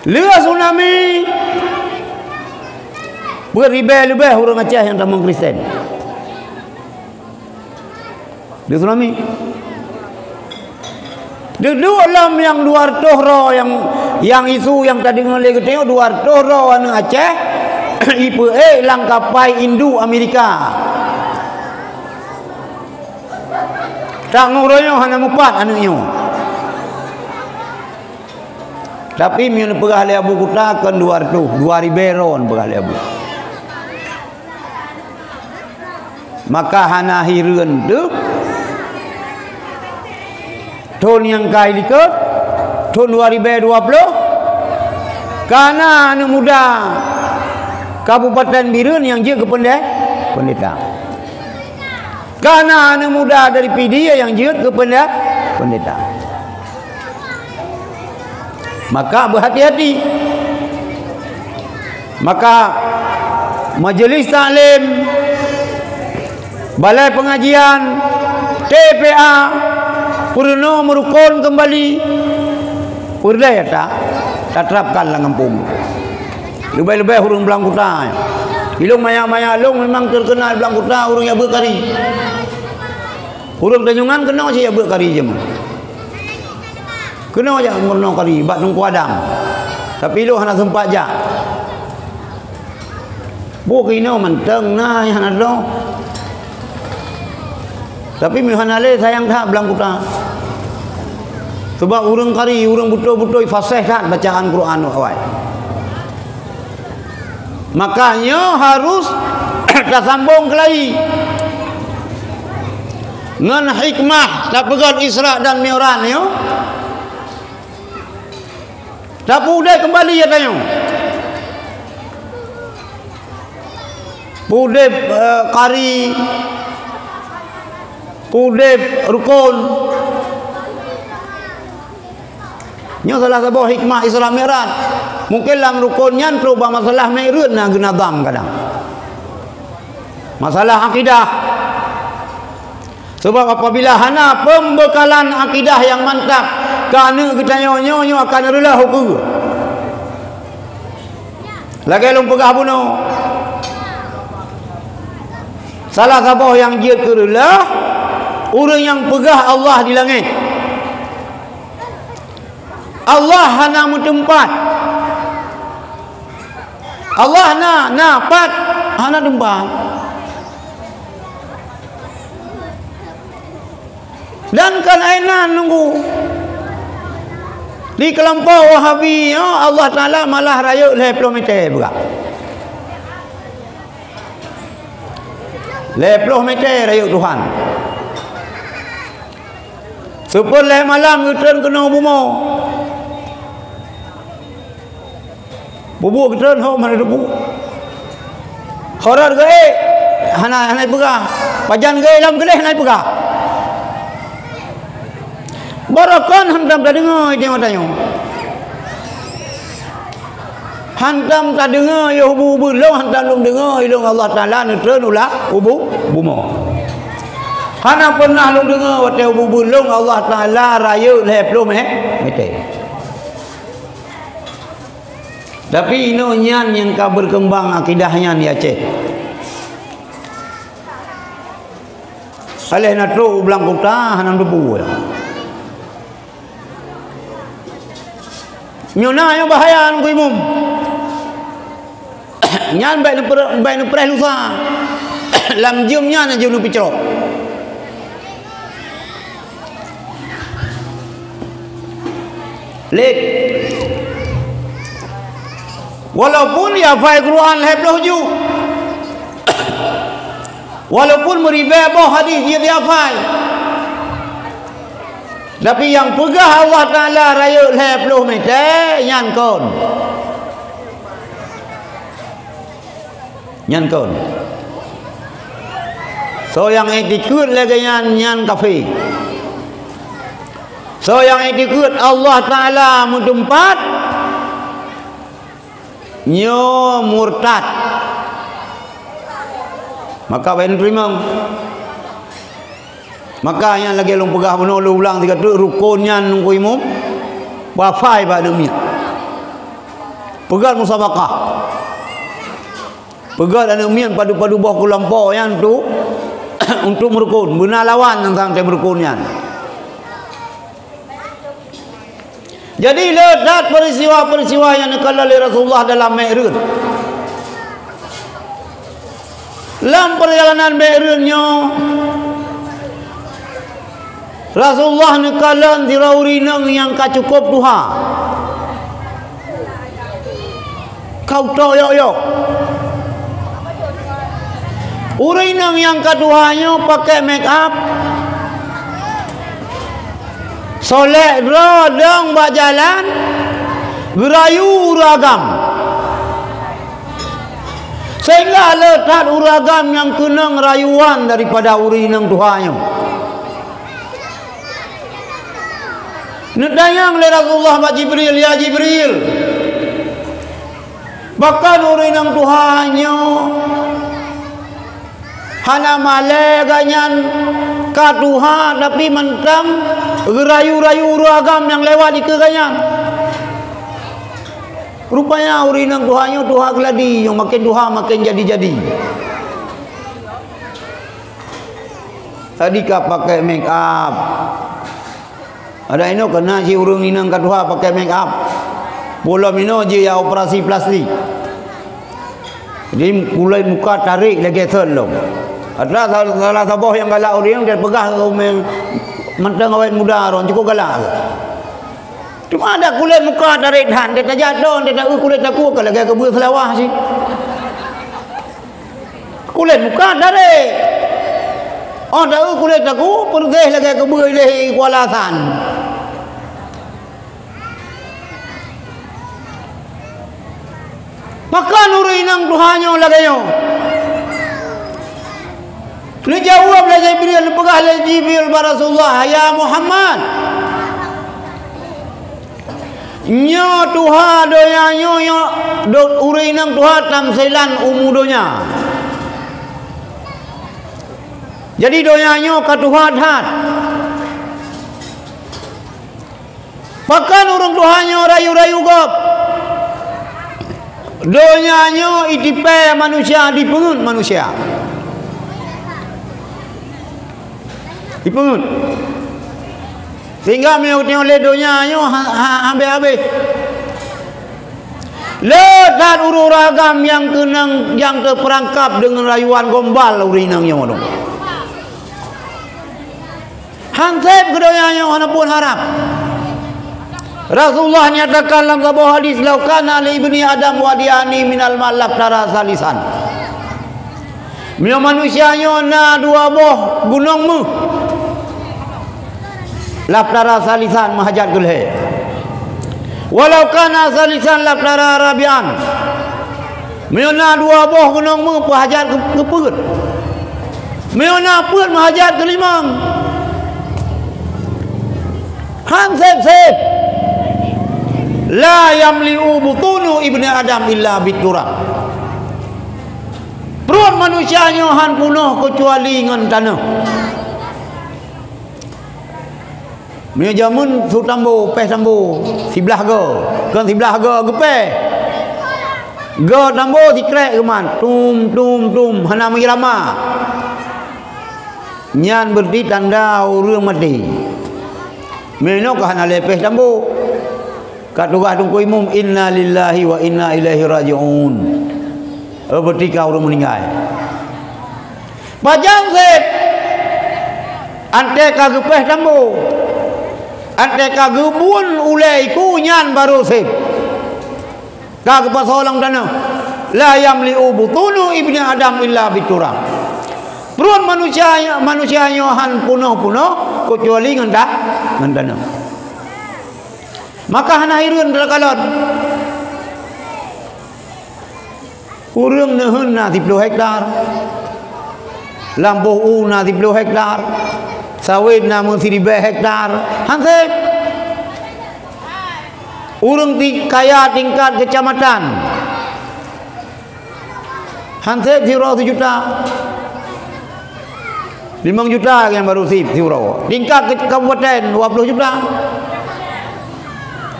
Lheueh tsunami, peuet ribée leubeh ureuëng Aceh nyang tamong Kristen. Di tsunami. Dudoe lom nyang dua reutôh droe nyang, nyang isu nyang tadeungoe lé geutanyoe, dua reutôh droe aneuëk Aceh ipeuék lam kapai indu Amerika. Tangoh uroe nyoe hana mupat aneuëk nyoe. Tapi meunyoe neupeugah lé Abu Kuta kon dua reutôh, dua ribée droe neupeugah lé Abu. Maka hana hireuen teuh, thon nyang ka ilikot, thon dua ribée dua ploh, ka na aneuëk muda Kabupaten Bireuen nyang jeuet keu peunde-, peundeta. Ka na aneuëk muda dari Pidie nyang jeuet keu peunde-, peundeta. Maka beuhati-hati. Maka majelis taklim, balai pengajian, T P A, peurunoe meurukon keumbali. Peureulée ta-, taterapkan lam gampông. Leubeh-leubeh ureuëng Blang Kuta. Ilong maya-maya long memang terkenal Blang Kuta ureuëng nyang beuet kari. Ureuëng Tanjungan keunoe cit nyang beuet kari jameun. Keunoe jak meurunoe kari bak Teungku Adam. Tapi lôn hana seumpat jak. Bukon inoe mantong na nyang hana droe. Tapi meuhana lé sayang that Blang Kuta. Sebab ureuëng kari, ureuëng beutôi-beutôi faséh that bacaan Quran awai. Maka nyoe harus tasambong keulai ngon hikmah tapeugét Isra dan Mi'raj nyoe. Tapeuudeb keumbali ata nyoe. Peudeb, eh, kari, peudeb rukon. Nyoe salah saboh hikmah Isra Mi'raj. Mungken lam rukon nyan trok bak masalah Mi'raj na geunadam kadang. Masalah akidah. Sebab apabila hana pembekalan akidah nyang mantap, keu aneuk geutanyoe nyoe, nyoe akan reuloh ukeue. Lagée lôn peugah bunoe, salah saboh nyang jeuet keu reuloh, ureuëng nyang peugah Allah di langét. Allah hana meuteumpat. Allah na, na pat, hana teumpat. Dan kon inan nunggu. Di keulompok Wahabi nyoe, Allah Taala malah rayeuk lhèe ploh mètè peugah. Lhèe ploh mètè rayeuk Tuhan. Seupôt lhèe malam geutreun keunoe bumoe. Bubu geutreun hom hana teupeu. Horot geuék hana, hana peugah. Pajan geuék lam keudéh hana peugah. Barokon hantom tadeungoe di mata nyoe. Hantom tadeungoe yoh ubu-ubu lôn, hantom lôn deungoe ilôn Allah Taala neutreun ulah ubu bumoe. Hana peunah lôn deungoe watèe ubu-ubu lôn Allah Taala rayeuk lhèe ploh mè-, mètè. Tapi inoe nyan nyang ka berkembang akidah nyan di Aceh. Aléh na trok u Blang Kota hana teupeu. Nyoe na nyoe bahaya ngon imum. Nyan bèk neupreh, bèk neupreh lusa. Lam jeuem nyan jeuem neupicrok. Lét. Walaupun jihafai Quran lhèe ploh ju. Walaupun meuribèe boh hadis jeuet jihafai. Tapi nyang peugah Allah Taala rayeuk lhèe ploh mètè, nyan kon. Nyan kon. Soe nyang iktikeuet lagèe nyan, nyan kafé. Soe nyang iktikeuet Allah Taala meuteumpat, nyoe murtad. Maka bèk neuteurimong. Maka nyan lagèe lôn peugah bunoe, lôn ulang sigoe teuk, rukon nyan nunggu imum, wafai bak aneuk miet. Peugöt musabaqah. Peugöt aneuk miet padub-padub boh keulompok nyan untuk, untuk meurukon. Beuna lawan nyang sampoe meurukon nyan. Jadi, le that peuristiwa-peuristiwa nyang neukalon lé Rasulullah dalam Mi'raj. Lam peurjalanan Mi'raj nyoe, Rasulullah neukalon sidroe ureueng inong nyang ka cukôp tuha. Ka utok yok-yok. Ureueng inong nyang ka tuha nyoe pakai make up. Solek droe dong bak jalan, geurayu ureueng agam. Sehingga le that ureueng agam nyang keunong rayuan daripada ureueng inong tuha nyoe. Neutanyong lé Rasulullah bak Jibril, "Ya Jibril, pakon ureueng inong tuha nyoe hana malèe gobnyan ka tuha, tapi mantong geurayu-rayu ureueng agam nyang lewat dikeue gobnyan?" Rupanya ureueng inong tuha nyoe tuha keuladi, nyang maken tuha maken jadi-jadi. Tadi ka pakai make up. Adak inoe keunan cit ureueng inong ka tuha pakai make up. Pulom inoe jih ya operasi plastik. Jadi kulét muka tarék lagèe thon lom. Atra sa-, salah saboh nyang galak ureueng, dia peugah keu ureueng mantong awet muda ron, cukôp galak. Cuma adak kulét muka tarék that, dia tajak don, dia taeu kulét takue ka lagèe keubeue seulawah cit. Kulét muka tarék. Oh, taeu kulét takue peureudeh lagèe keubeue ilèe kuala san. Pakon ureueng inong tuha nyoe lagèe nyoe? Neujaweueb lé Jibril, neupeugah lé Jibril bak Rasulullah, "Ya Muhammad, nyoe tuha donya nyoe, nyoe do-, ureueng inong tuha tamsilan umu donya. Jadi donya nyoe ka tuha that." Pakon ureueng tuha nyoe rayu-rayu gob? Donya nyoe itipée manusia, dipeungeut manusia. Dipeungeut. Sehingga meunyoe lé donya nyoe ha-, ha-, habéh-habéh. Le that ureuëng agam nyang keunong nyang teupeurangkap deungon rayuan gombal ureuëng inong nyoe dong. Han sép keu donya nyoe hana pun harab. Rasulullah nyatakan lam saboh hadis, "Lau kana li ibni Adam wadiyani minal ma laftara salisan." Meunyoe manusia nyoe na dua boh gunong méuh, laftara salisan, meuhajat keu lhée. Walau kana salisan laftara rabian. Meunyoe na dua boh gunong méuh, peuhajat keu, keu peuet. Meunyoe na peuet, meuhajat keu limong. Han sép-sép. La yamli'u butunu ibni Adam illa biturab. Pruet manusia nyoe han punoh keucuali ngon tanoh. Meunyoe jameun su tambo, péh tambo, siblah goe, kon siblah goe geupéh. Goe tambo sikrek geuman, tum, tum, tum, hana meuirama. Nyan beureuti tanda ureuëng maté. Meunyoe ka hana lé péh tambo. Ka tugaih teungku imum, "Inna lillahi wa inna ilaihi raji'un." Oh, beureuti ka ureuëng meuninggai. Pajan sép? Antée ka geupéh tambo. Antée ka geubun ulée iku nyan barô sép. Ka geupasoe lam tanoh. La yamli'u butunu ibni Adam illa biturab. Pruet manusia, manusia nyoe han punoh-punoh keucuali ngon ta-, ngon tanoh. Maka hana hireuen teukalon. Ureuëng neuheun na siploh hektar, lam boh u na siploh hektar, sawét na meusiribée hektar, han sép. Ureuëng ti-, kaya tingkat kecamatan, han sép siuroe sijuta. Limong juta nyang barô sép siuroe. Tingkat ke-, kabupaten, dua ploh juta.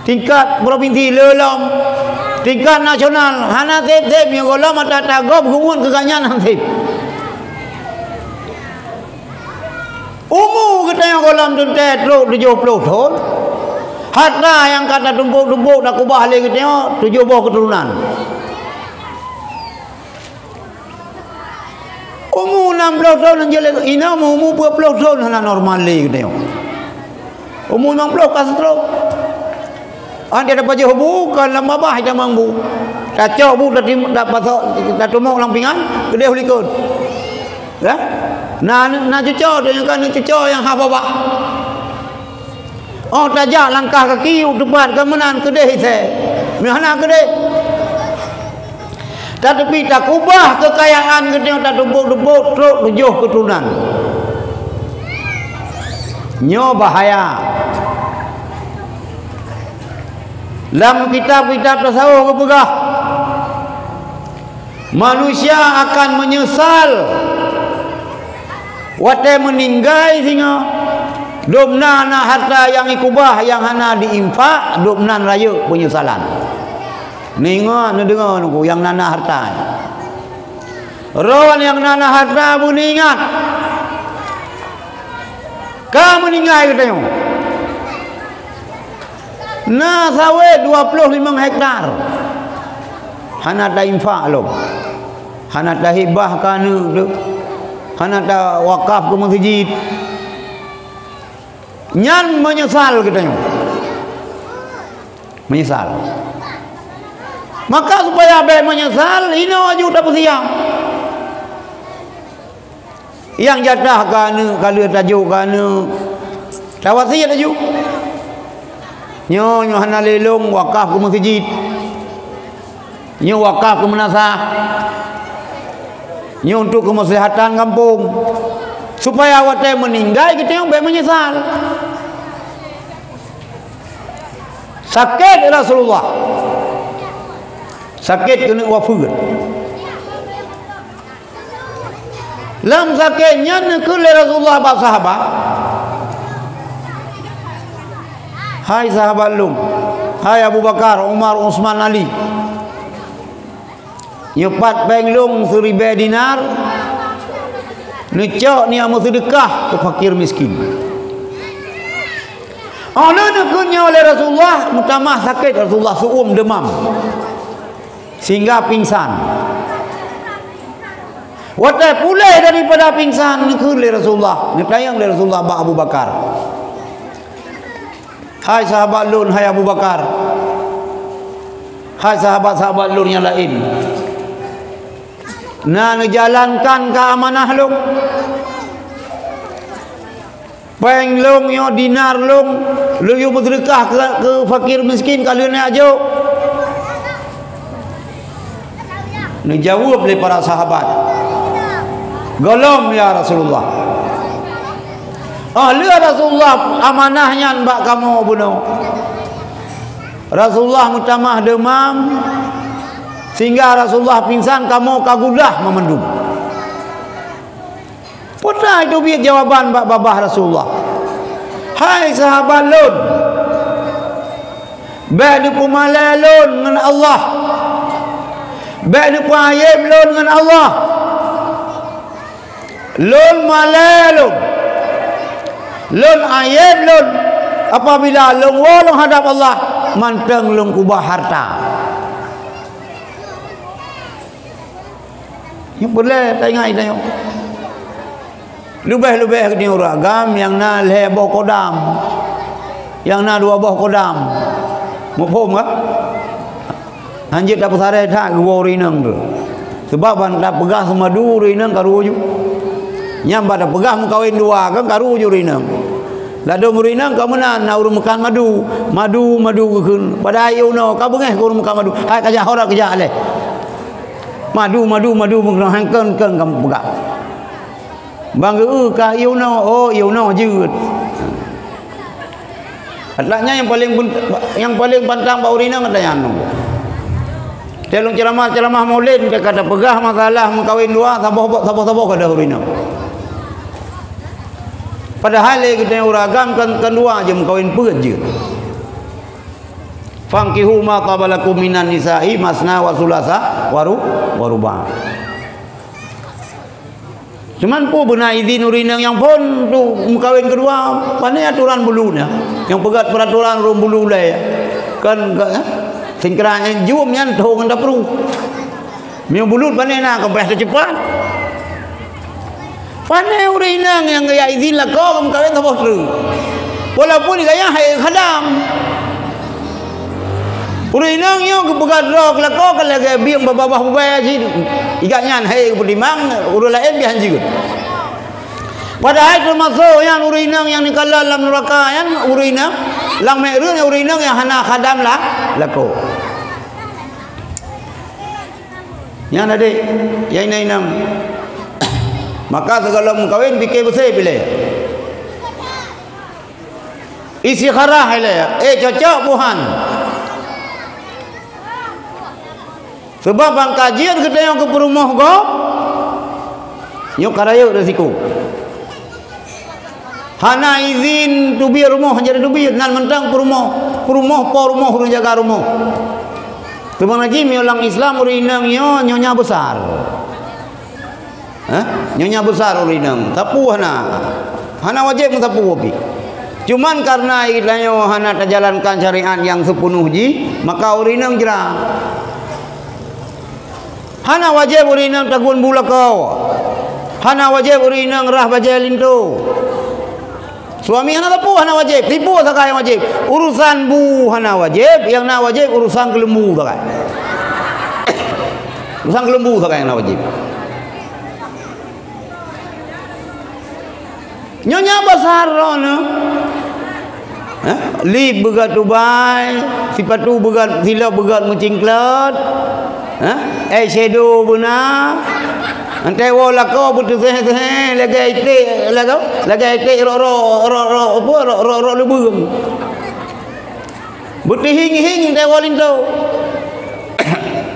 Tingkat propinsi, le lom. Tingkat nasional, hana sép-sép, nyang gohlom ata-ata gob geungon keu gobnyan han sép. Umu geutanyoe gohlom teuntée trok tujoh ploh thon. Harta nyang ka tatumpôk-tumpôk takubah lé geutanyoe tujoh boh keuturonan. Umu nam ploh thon, inoe umu peuet ploh thon hana normal lé geutanyoe. Umu limong ploh ka stroke. An dia dapat jauh bu, ka lam babah ita mang bu. Tacok bu, tatim-, tapasok, tatumok lam pingan, keudeh u likot. Ya? Na, na cuco, tu nyang ka cuco nyang ha babah. Oh, tajak langkah kaki u teumpat ka meunan keudeh ise. Meuhana keudeh. Tatapi takubah keukayaan geutanyoe tatumpôk-tumpôk trok tujoh keuturonan. Nyoe bahaya. Lam kitab-kitab tasawuf geupeugah, manusia akan meunyeusal watée meuninggai singoh, dum na, na harta nyang ikubah nyang hana diinfak, dum nan rayeuk peunyesalan. Neuingat, neudeungoe nyoe nyang na, na harta. Droe nyang na, na harta beuneuingat. Ka meuninggai geutanyoe. Na sawét dua ploh limong hektar. Hana tainfak lom. Hana tahibah keu aneuk teuh. Hana tawakaf keu meuseujid. Nyan meunyeusal geutanyoe. Meunyeusal. Maka supaya bék meunyeusal, inoe aju tapeusiab. Nyang jatah keu aneuk, ka lheueh tajok keu aneuk, tawasiet aju. Nyoe, nyoe hana lé lôn wakaf keu meuseujid. Nyoe wakaf keu meunasah. Nyoe untuk keumaslahatan gampông. Supaya watée meuninggai geutanyoe bék meunyeusal. Sakét Rasulullah. Sakét keuneuk wafeuet. Lam sakét nyan neukheun lé Rasulullah bak sahabat, "Hai sahabat lôn, hai Abu Bakar, Umar, Utsman, Ali, nyoe pat péng lôn siribée dinar, neucok neujak meuseudeukah keu fakir miskin." Óh lheueh neukheun nyoe lé Rasulullah, meutamah sakét Rasulullah, seuuem deumam. Sehingga pingsan. Watée puléh daripada pingsan, neukheun lé Rasulullah, neutanyong lé Rasulullah bak Abu Bakar, "Hai sahabat lôn, hai Abu Bakar, hai sahabat-sahabat lôn nyang laén, na neujalankan keu amanah lôn?" Péng lôn nyoe, dinar lôn, lôn yue meuseudeukah keu, keu fakir miskin ka lheueh neujok. Neujaweueb lé para sahabat, "Gohlom, ya Rasulullah." "Oh, lheueh Rasulullah, amanah nyan bak kamoe bunoe." Rasulullah meutamah deumam, sehingga Rasulullah pingsan, kamoe ka gudah meumandum. Peue teubiet jawaban bak babah Rasulullah, "Hai sahabat lôn, bék neupeumalée lôn ngon Allah, bék neupeuayeb lôn ngon Allah. Lôn malée lôn, lôn ayeb lôn, apabila lôn woe lôn hadab Allah, mantong lôn keubah hareuta." Nyang peureulée taingat tanyoe. Leubeh-leubeh geutanyoe ureuëng agam nyang na lhée boh kodam, nyang na dua boh kodam. Muphom ka? Hanjeuet tapeusaré that geuwoe ureuëng inong tu. Sabab ban tapeugah seumadu ureuëng inong karu ju. Nyang ban tapeugah meukawen dua kan karu ju ureuëng inong. Ladôm ureuëng inong ka meunan na ureuëng meukan madu, madu, madu geukheun. Padahai yoh noe ka beungéh keu ureuëng meukan madu. Hai ka jak hora keujak lé. Madu, madu, madu, meukeunong han kön-kön kamoe peugah. Bang geu ka ié unoe, oh, ié unoe jeuet. Ata nyan nyang paleng pen-, nyang paleng pantang bak ureuëng inong ata nyan. Teuh lôn ceuramah-ceuramah Maulid, ka tapeugah masalah meukawen dua, saboh, saboh-saboh ka deuh ureuëng inong. Padahai lé geutanyoe ureuëng agam kan, kan dua jeuet meukawen peuet jeuet. "Fankihu ma taba lakum minan nisa'i masna wa sulasa wa ru-, wa ruba'." Cuman peue beuna idhin ureuëng inong nyang phon tu meukawen keudua, pane atoran bulu nyan. Nyang peugah peuratoran ureuëng bulu lé. Kan, kan, eh? Singkra nyang jum nyan tho ngon tapru. Meunyoe bulut pane na, ka payah teuceupat. Pane ureuëng inong nyang geujak idhin lakoe meukawen saboh treuk. Walaupun gaya hai khadam. Ureuëng inong nyoe geupeugah droe keu lakoe ka lagée bieng babah-babah bubai cit. Igat nyan hai geupeutimang, ureuëng laén bihan jeuet. Padahai teumasok nyan ureuëng inong nyang neukalon lam nuraka nyan ureuëng inong, lam mikrot nyan ureuëng inong nyang hana khadam la-, lakoe. Nyan adék, ya inong-inong. Maka sigohlom meukawen pike beusé piléh. Istikharah ilée, eh, cocok buhan. Sebab ban ka jeuet geutanyoe keu peurumoh gob, nyoe ka rayeuk resiko. Hana izin teubiet rumoh, jadi teubiet nan mantong peurumoh, peurumoh po rumoh ureuëng jaga rumoh. Teuma lagi meunyoe lam Islam ureuëng inong nyoe nyonya besar. Hah? Nyonya besar ureuëng inong, sapeue hana. Hana wajéb meusapeue pih. Cuman karena geutanyoe hana tajalankan syariat nyang seupenuh jih, maka ureuëng inong jra. Hana wajéb ureuëng inong tagun bu lakoe. Hana wajéb ureuëng inong rhah bajée linto. Suami hana sapeue hana wajéb, sipeue sagai nyang wajéb. Urusan bu hana wajéb, nyang na wajéb urusan keuleumbu sagai. Urusan keuleumbu sagai nyang na wajéb. Nyonya besar droeneuh. Hah? Lip beugöt tubai, sipatu beugöt, silop beugöt meucingklot. Hah? Eyeshadow beuna. Antai woe lakoe beuteuséh-séh lagée iték, lagoe, lagée iték rok-rok, rok-rok, apa, rok-rok, rok lubeueng. Beutihing-hing antai woe linto.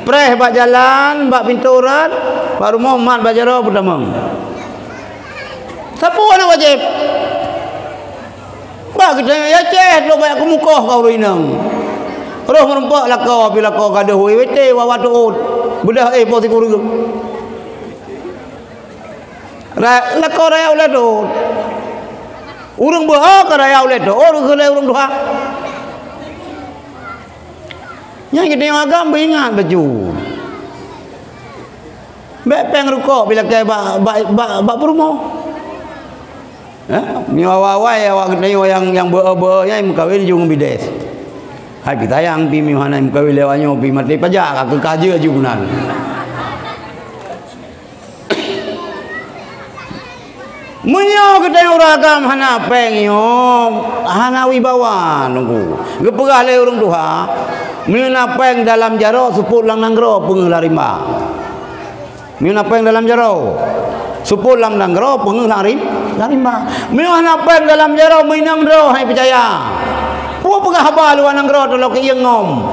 Preh bak jalan, bak pintoe urat, bak rumoh mat bak jaroe beutamong. Sapeue hana wajéb? Bah geutanyoe Aceh trok bak kumukoh keu ureuëng inong. Roh meurumpok lakoe, pi lakoe gadôh W W T wawa teuôt. Beudah éh po sikureueng. Ra-, lakoe raya ulée teuôt. Ureuëng beuho ka raya ulée teuôt, ureuëng keu lé ureuëng tuha. Nyang jadi agam beuingat bacut. Bèk péng rukok pih lakèe bak, bak, bak, bak peurumoh. Eh, meunyoe awai-awai awak geutanyoe nyang, nyang beu-o-beu-o nyan meukawen ju ngon bides. Hai pih sayang pih meunyoe hana meukawen lé awak nyoe pih maté pajak ka keu ka jeuet ju keunan. Meunyoe geutanyoe ureueng agam hana péng nyoe, hana wibawa nunggu. Geupeugah lé ureueng tuha, meunyoe na péng dalam jaroe seupôt lam nanggroe peungeuh lam rimba. Meunyoe na péng dalam jaroe, seupôt lam nanggroe peungeuh lam rim-, lam rimba. Meunyoe hana péng dalam jaroe meuinong droe hai peucaya. Peue peugah haba luwa nanggroe teuloke ié ngom.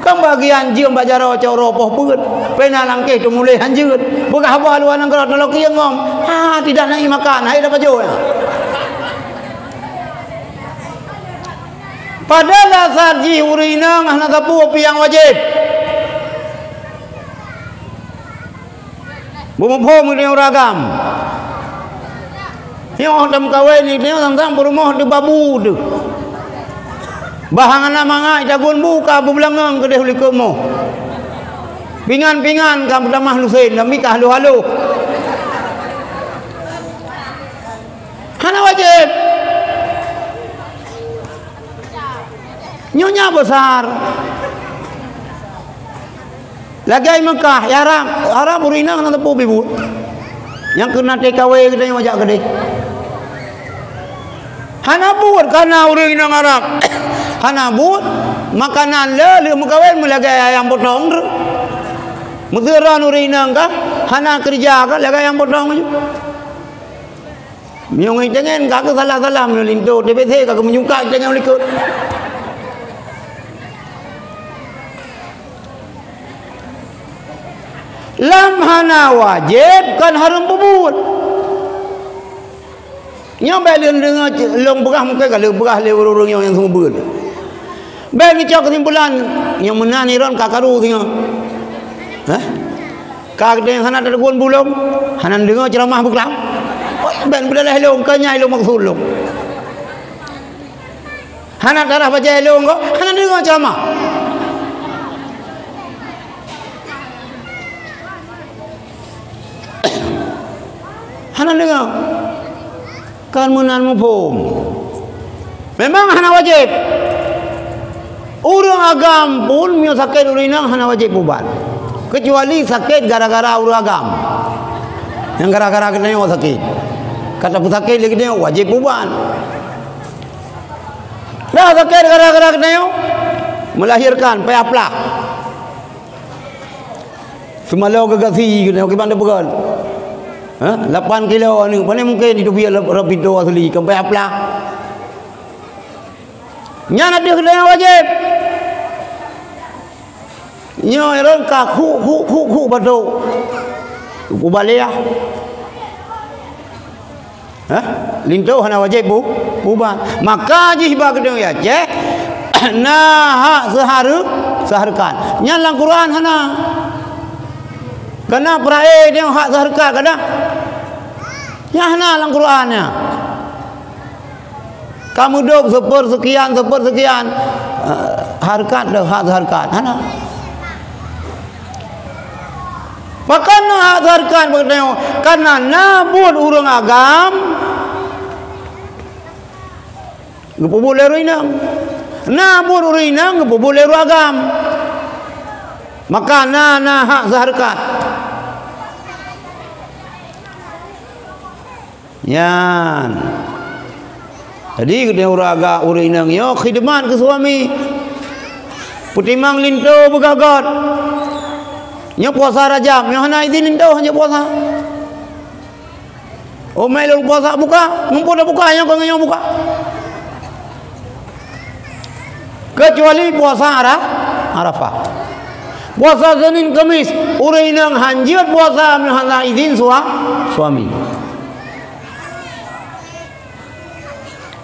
Kan bagian jeuem bak jaroe cok roh poh peuet, pena langkeh teumuléh hanjeuet. Peugah haba luwa nanggroe teuloke ié ngom. Ha, tidak naik makan, hai dah pajoh. Padahai dasar jih ureueng inong hana sapeue pih nyang wajéb. Beumuphom geutanyoe ureueng agam. Nyoe tam kawén nyoe sang-sang peurumoh teuh babu teuh. Bah hana mangat tagun bu ka beubeulangong keudeh u likot moh. Pingan-pingan ka meutamah lusen, tapi ka haloh-haloh. Hana wajéb. Nyoe nyan beusar. Lagèe Meukah, ya Arab, Arab ureueng inong hana teupeu pih buet. Nyang keunan T K W geutanyoe jak keudeh. Hana buet kana ureueng inong Arab. Hana buet, makanan le, le meukawen meulagèe ayam potong. Meuseuron ureueng inong ka, hana keureuja ka, lagèe ayam potong ju. Meunyoe ngon tangen ka keu salah-salah, meunyoe linto T B C ka keu meujungkat tangen u likot. Lam hana wajéb kon hareuem peubuet. Nyoe bèk lôn deungoe lôn peugah mungken ka lôn peugah lé ureueng-ureueng nyang seumeubeuet. Bèk neucok keusimpulan, nyang meunan Iron ka karu singoh. Hah? Ka geutanyoe hana tateupon bulông, hana neudeungoe ceuramah beuklam. Oi, bèk neupeudaleh lôn, keu nyan lôn meukeusut lôn. Hana tarah bajèe lôn ko, hana neudeungoe ceuramah. Hana deungoe. Kan meunan muphom. Memang hana wajéb. Ureueng agam pun meunyoe sakét ureueng inong hana wajéb peuubat. Keucuali sakét gara-gara ureueng agam. Nyang gara-gara geutanyoe sakét. Ka tapeusakét lé geutanyoe wajéb peuubat. Dah sakét gara-gara geutanyoe melahirkan payah plah. Seumalo geugasi keunoe kiban teupeugöt. Ha? Lapan kilo aneuk, pane mungken jiteubiet rot pintoe asli, keumpée aplah. Nyan ateueh keunoe wajéb. Nyoe rot ka khuk, khuk, khuk, khuk batok. Kubalea. Hah? Linto hana wajéb bu-, buban. Maka jih bak geutanyoe Aceh, na hak seuhareu-, seuhareukat. Nyan lam Quran hana. Kana peurae tanyoe hak seuhareukat kada. Nyan hana lam Quran nyan. Ka meudôk seupeursekian, seupeursekian, eh, hareukat lé hak seuhareukat. Hana. Pakon na hak seuhareukat bak geutanyoe? Kareuna na buet ureueng agam geupeubuet lé ureueng inong. Na buet ureueng inong geupeubuet lé ureueng agam. Maka na, na hak seuhareukat. Nyan. Jadi, geutanyoe ureueng agam, ureueng inong nyoe khidmat keu suami. Peutimang linto beugöt-göt. Nyoe puasa Rajab, nyoe hana idhin linto hanjeuet puasa. Oh, mé lôn puasa buka, mumpung dah buka, nyoe keu nyoe buka. Keucuali puasa Ara-, Arafah. Puasa Senin Kemis, ureueng inong hanjeuet puasa meuhana idhin sua-, suami.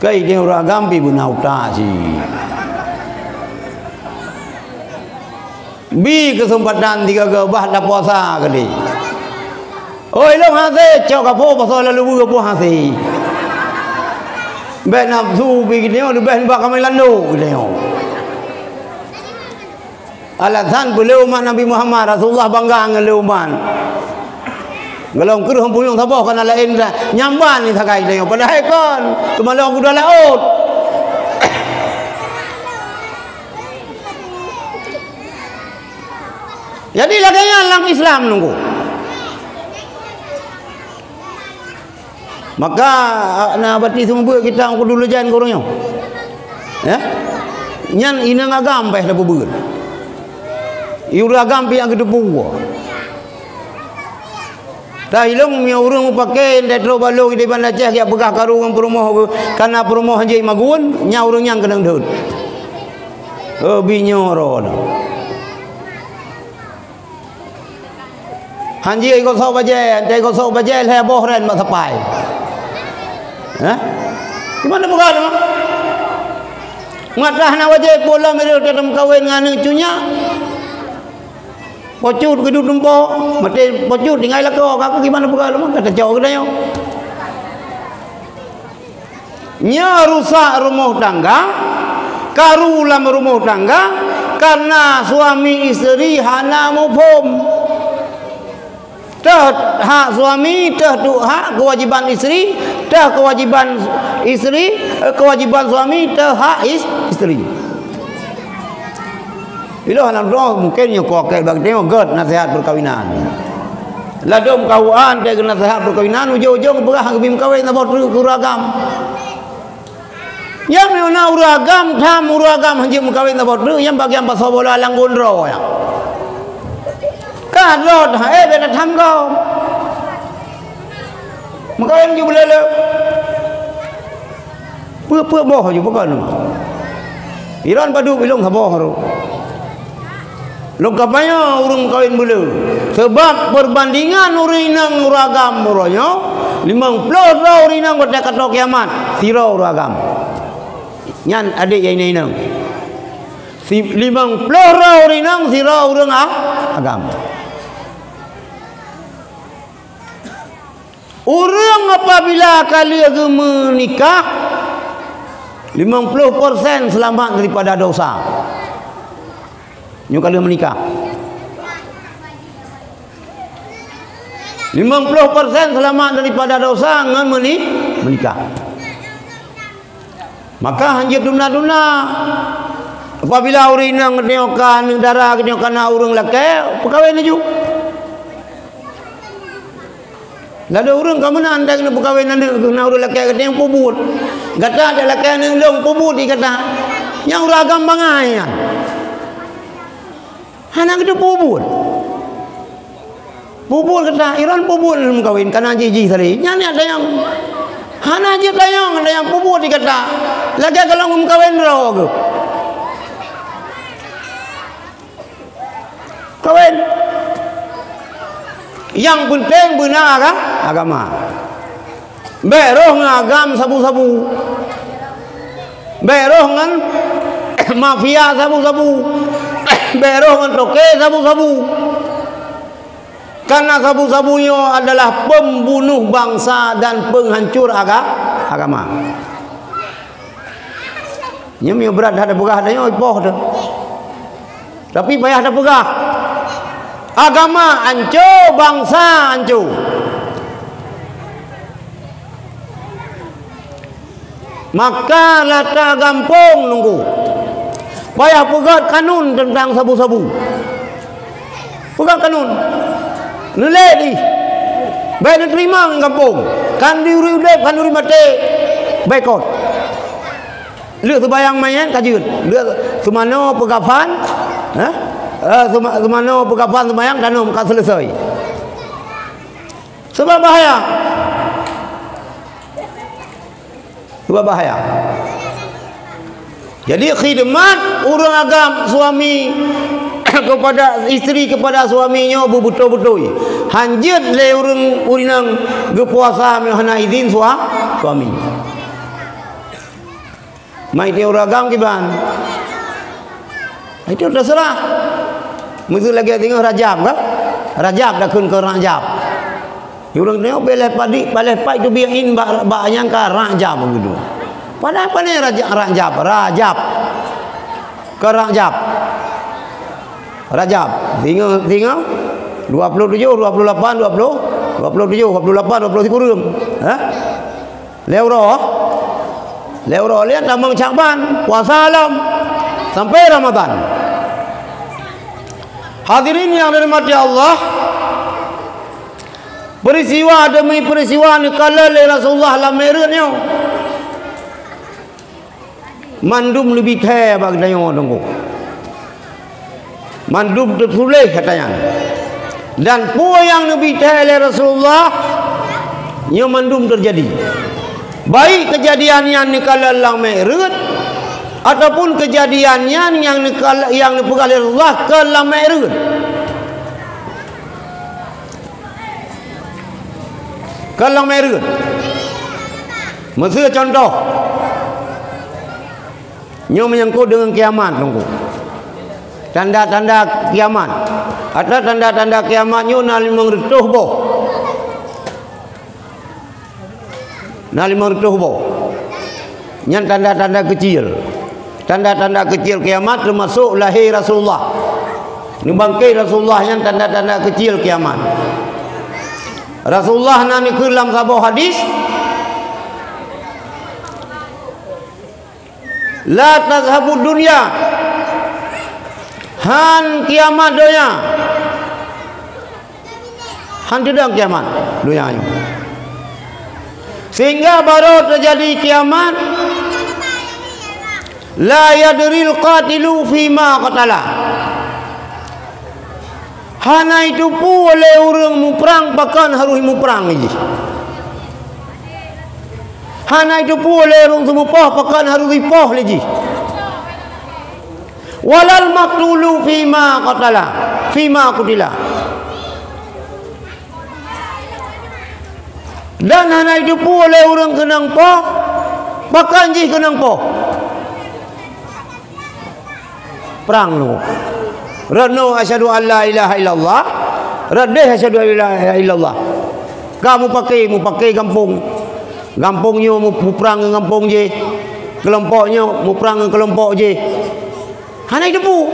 Keu idhin ureueng agam pih beuna utak cit. Bi keuseumpatan tiga-tiga bah tapuasa keudeh. Oi, lôn hase, cok kapo pasal lalu beu pun hase. Bèk nafsu pi geutanyoe leubeh nibak kamé lando geutanyoe. Alasan peue lé umat Nabi Muhammad, Rasulullah bangga ngon lé umat. Golom kreueh punyueng saboh kana laén dah. Nyamban ni sagai tanyoe. Padahai kon. Teuma lôn kuda laôt. Jadi lagèe nyan lam Islam nunggu. Maka, na bati seumeubeuet kita kudu leujan keu ureueng nyoe. Ya? Nyan inong agam payah tapeubeuet. Ureueng agam pih nyang geuteupeue. Dah ilong meunyoe ureueng mupakè, ndai trok bak lôn di Banda Aceh, geujak peugah karu ngon peurumoh, kana peurumoh hanjeuet magun, nyan ureueng nyan keunong deuet. Oh, binyoe droeneuh. Hanjeuet gosok bajèe, hanjeuet gosok bajèe lhèe boh ren bak sapai. Hah? Di mana bukan tu? Ngat dah na wajéb pulang mireuh teuka meukawen ngon aneuk cunya. Pocut keudu tumpo, maté pocut tinggai lakoe, ka gimana bukan tu? Kata cok geutanyoe. Nyoe rusak rumoh tangga, karu lam rumoh tangga, karena suami isteri hana muphom. Teuh hak suami, teuh tu hak kewajiban isteri, teuh kewajiban isteri, eh, kewajiban suami, teuh hak is-, isteri. Ilôn hana droe mungken nyoe kuakée bak geutanyoe gét naseuhat peukawinan. Ladôm kawöan teuh naseuhat peukawinan, ujong-ujong peugah geubri meukawen saboh treuk keu ureueng agam. Nyang meunyoe na ureueng agam, tham ureueng agam hanjeuet meukawen saboh treuk, nyang bagian pasoe bola lam gondroe nyan. Ka droe that, eh, bèk na tham gob. Meukawen ju beuleuleuk. Peue-peue boh ju pakon. Iron padub ilong saboh ru. Lôn ka payoe ureueng meukawen beuleuh. Sabab peubandingan ureueng inong ureueng agam uroe nyoe, limong ploh droe ureueng inong watèe ka troh kiamat, sidroe ureueng agam. Nyan adék nyang inong-inong. Si-, limong ploh droe ureueng inong, sidroe ureueng a-, agam. Ureueng apabila ka lheueh geumeunikah, limong ploh persen seulamat daripada dosa. Nyoe ka lheueh meunikah. Limong ploh persen seulamat daripada dosa ngon meuni-, meunikah. Maka hanjeuet tunda-tunda. Apabila ureueng inong geutanyoe ka aneuk dara, geutanyoe ka na ureueng lakée, peukawen laju. Ladôm ureueng ka meunan, dan keuneuk peukawen aneuk geuh na ureueng lakée geutanyoe peubuet. Gata dak lakée aneuk lôn peubuet di gata. Nyang ureueng agam bangai nyan. Hana geuteupeue buet. Peubuet gata, iron peubuet lom meukawen, kana jih-jih tadi. Nyan nyang tanyong. Hana jih tanyong, tanyong peubuet di gata. Lagée kalon meukawen droe geuh. Kawen. Nyang peunteng beuna aga-, agama. Bèk roh ngon agam sabu-sabu. Bèk roh ngon mafia sabu-sabu. Bèk roh ngon toke sabu-sabu. Karena sabu-sabu nyoe adalah pembunuh bangsa dan penghancur aga-, agama. Nyoe meunyoe brat that tapeugah, tanyoe poh teuh. Tapi payah tapeugah. Agama anco, bangsa anco. Maka rata gampông nunggu. Payah peugöt kanun teuntang sabu-sabu. Peugöt kanun. Neulék dih. Bèk neuteurimong gampông. Kan di ureueng udép, kan di ureueng maté. Baikot. Lheueh seumayang manyét ka jeuet. Lheueh seumanoe peukafan, eh? Eh, seuma-, seumanoe peukafan seumayang tanom ka seuleusoe. Sebab bahaya. Sebab bahaya. Jadi khidmat ureueng agam suami kepada isteri kepada suami nyoe beubeutôi-beutôi. Hanjeuet lé ureueng, ureueng inong geupuasa meuhana idhin sua-, suami. Mai tiep ureueng agam kiban. Itu terserah. Miseu lagèe singoh Rajab kan? Rajab dah kheun keu Rajab. Ureueng nyoe bèk lheuh padi, bèk lheuh pai teubiet in bak, bak nyang ka Rajab begitu. Padahai pane Rajab, Rajab, Rajab. Keu Rajab. Rajab. Singoh, singoh. Dua puluh tujuh, dua puluh lapan, dua puluh. Dua puluh tujuh, dua puluh lapan, dua puluh sikureueng. Ha? Lhèe uroe. Lhèe uroe lheuh tamong Syakban, puasa lom sampai Ramadan. Hadirin yang dirahmati Allah, peristiwa demi peristiwa neukalon lé Rasulullah lam Mi'raj nyoe. Mandum leubeh thèe bak geutanyoe, Teungku. Mandum teutuléh kata nyan. Dan peue nyang neubi thèe lé Rasulullah, nyoe mandum teujadi. Baik keujadian nyan neukalon lam Mi'raj, ataupun keujadian nyan nyang neukal-, nyang neupeugah lé Rasulullah kon lam Mi'raj. Kon lam Mi'raj. Miseu cuntoh. Nyoe meunyangkot deungon kiamat, Teungku. Tanda-tanda kiamat. Ata tanda-tanda kiamat nyoe na limong reutôh boh. Na limong reutôh boh. Nyan tanda-tanda keucil. Tanda-tanda keucil kiamat teumasok lahé Rasulullah. Neubangkét Rasulullah nyan tanda-tanda keucil kiamat. Rasulullah na neukheun lam saboh hadis, "La tazhabud dunya." Han kiamat donya. Han teudong kiamat donya nyoe. Sehingga barô teujadi kiamat, "La yadril qatilu fima qatala." Hana jiteupeue lé ureuëng muprang pakon harôh muprang lé jih. Hana jiteupeue lé ureuëng seumupoh pakon harôh jipoh lé jih. "Walal maqtulu fima qatala, fima qutila." Dan hana jiteupeue lé ureuëng keunong poh pakon jih keunong poh. Prang lom. Rot nyoe asyhadu an la ilaha illallah, rot déh asyhadu an la ilaha illallah. Ka mupaké, mupaké gampông. Gampông nyoe mu-, muprang ngon gampông jih. Keulompok nyoe muprang ngon keulompok jih. Hana jiteupeue.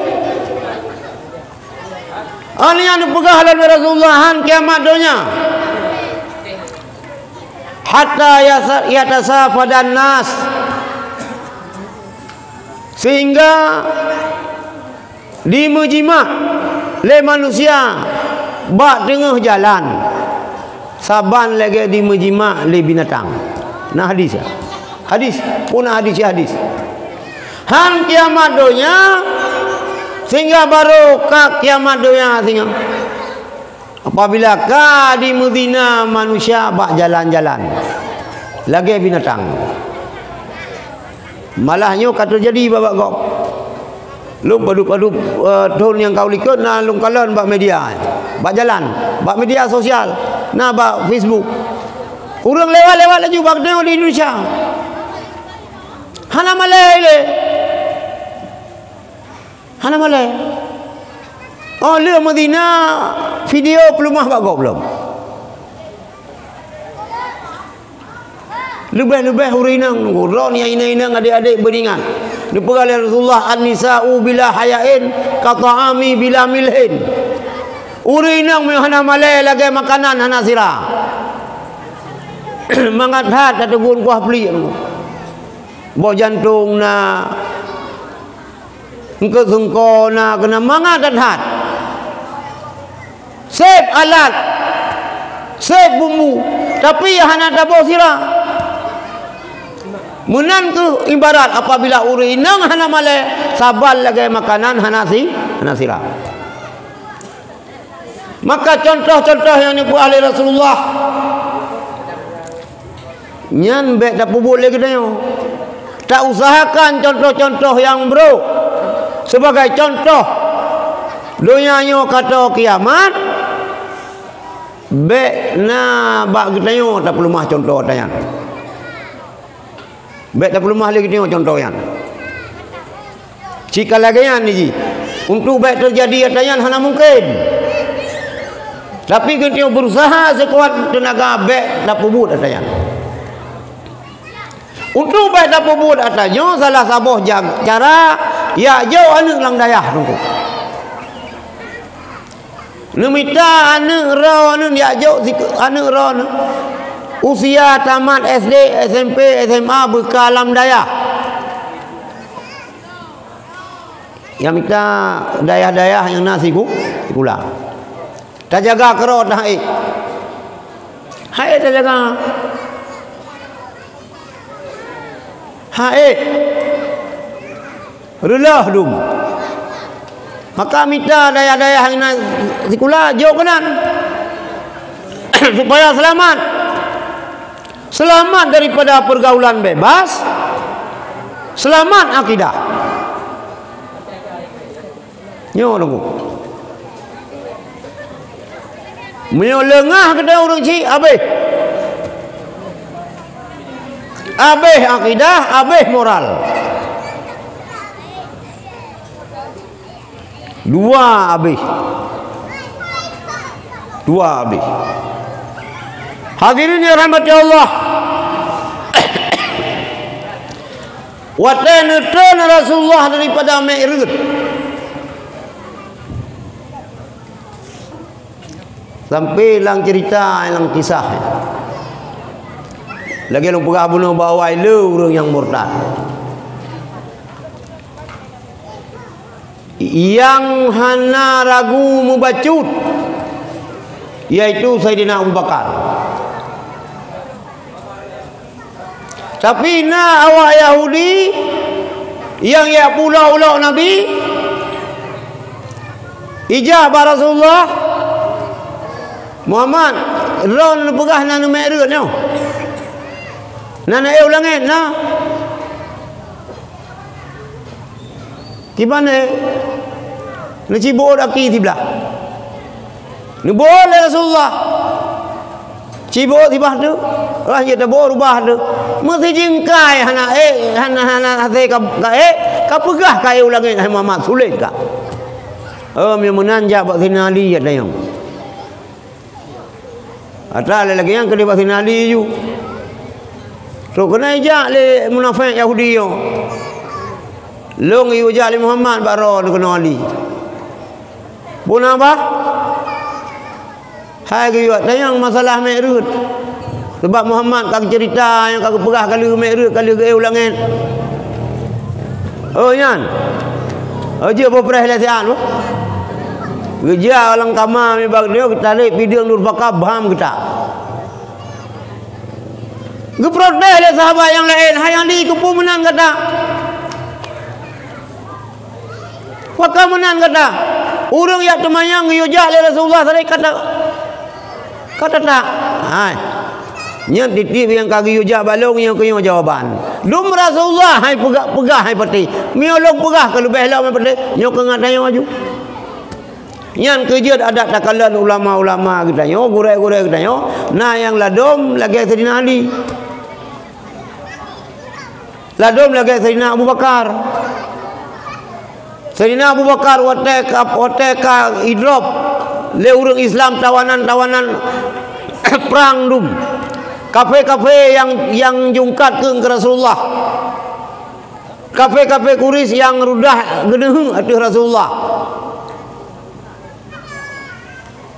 Óh lheueh nyan neupeugah lé Rasulullah, han kiamat donya. "Hatta yasa-, yatasafadan nas." Sehingga dimeujimak lé manusia bak teungoh jalan, saban lagée dimeujimak lé binatang. Na hadis, ya? Hadis, pun hadis, ya, hadis. Han kiamat donya, sehingga barô ka kiamat donya singoh. Apabila ka dimeuzina manusia bak jalan-jalan, lagée binatang. Malah nyoe ka teujadi bak-bak gob. Lôn padub-padub, eh, thon nyang ka u likot na lôn kalon bak media, bak jalan, bak media sosial, na bak Facebook. Ureuëng lewat-lewat laju bak nyoe di Indonesia. Hana malée lé. Hana malée. Oh, lheueh meuzina, video peuleumah bak gob lom. Leubeh-leubeh ureuëng inong, droeneuh nyang inong-inong, adék-adék beuingat. Neupeugah lé Rasulullah, "An-nisa'u bila haya'in ka ta'ami bila milhin." Ureuëng inong meunyoe hana malée lagée makanan hana sira. Mangat that tateugun kuah pliek. Boh jantong na, eungkôt seungko na, keunan mangat that-that. Seb alat, seb bumbu, tapi hana taboh sira. Meunan kheueh ibarat apabila ureuëng inong hana malée, saban lagée makanan hana si-, hana sira. Maka contoh-contoh nyang neupeugah lé Rasulullah nyan bék tapeubuet lé geutanyoe. Tausahakan contoh-contoh nyang brok sebagai contoh donya nyoe ka tô kiamat, bék na bak geutanyoe tapeuleumah contoh ata nyan. Bék tapeuleumah lé geutanyoe contoh nyan. Cit ka lagée nyan jih. Untuk bék teujadi ata nyan hana mungken. Tapi geutanyoe beurusaha seukuat teunaga bék tapeubuet ata nyan. Untuk bék tapeubuet ata nyoe salah saboh ja-, cara, jak jok aneuëk lam dayah, Teungku. Neumita aneuk droeneuh jak jok sik-, aneuk droeneuh usia tamat S D, S M P, S M A beuka lam dayah. Nyang mita dayah-dayah nyang na siku-, sikula. Tajaga keudroe teuh han ék. Han ék tajaga. Han ék. Reuloh dum. Maka mita dayah-dayah nyang na sikula jok keunan. Supaya seulamat. Seulamat daripada pergaulan bebas. Seulamat akidah. Nyoe Teungku. Meunyoe leungah keudroe ureuëng chik, habéh. Habéh akidah, habéh moral. Dua habéh. Dua habéh. Hadirin yang dirahmati Allah. Watée neutreun Rasulullah daripada Mi'raj, sampai lam cerita, lam kisah, lagée lôn peugah bunoe bahwa le ureuëng nyang murtad. Nyang hana ragu mubacut, yaitu Saidina Abu Bakar. Tapi na awak Yahudi nyang jak peuulok-ulok Nabi, ijak bak Rasulullah, "Muhammad, droeneuh neupeugah na neumi'raj nyoe. Na neuék u langét na." Kiban, eh, neucibuet aki siblah. Neubuet lé Rasulullah. Cibuet siblah tu. Lah jeuet tabuet rubah tu. Meusi jingkai hana ék, hana, hana hase ka, ka ék, ka peugah ka ék u langét, hai Muhammad, sulet ka. Oh, meunyoe meunan jak bak Saidina Ali jak tanyong. Atra lé lagée nyan keudeh bak Saidina Ali ju. Trok keunan ijak lé munafék Yahudi nyoe. Lôn geuyue jak lé Muhammad bak droe keunoe Ali. Peue na bah? Hai geuyue tanyong masalah Mi'raj. Sabab Muhammad ka geuceurita nyang ka geupeugah ka lheueh Mi'raj, ka lheueh geuék u langét. Oh, nyan. Oh, jeuet boh preh lé siat, boh. Geujak lam kama nibak nyoe, geutarek pideueng durpaka bham geutak. Geuprotes lé sahabat nyang laén, "Hai Ali, keupeue meunan gata? Pakon meunan gata? Ureuëng jak teumanyong geuyue jak lé Rasulullah, sabe kata, kata tak." Hai. Nyan tieb-tieb nyang ka geuyue jak bak lôn, nyoe keuh nyoe jawaban. Dum Rasulullah hai peugah, peugah hai patéh. Meunyoe lôn peugah ka leubeh lom hai patéh, nyoe keuh ngat tanyoe aju. Nyan keuh jeuet adak takalon ulama-ulama geutanyoe, gurée-gurée geutanyoe, na nyang ladom lagée Saidina Ali. Ladom lagée Saidina Abu Bakar. Saidina Abu Bakar watée ka, watée ka idrop lé ureuëng Islam tawanan-tawanan prang dum. Kafé-kafé nyang, nyang jungkat keu Rasulullah. Kafé-kafé Quraisy nyang rudah geuneuheuek ateueh Rasulullah.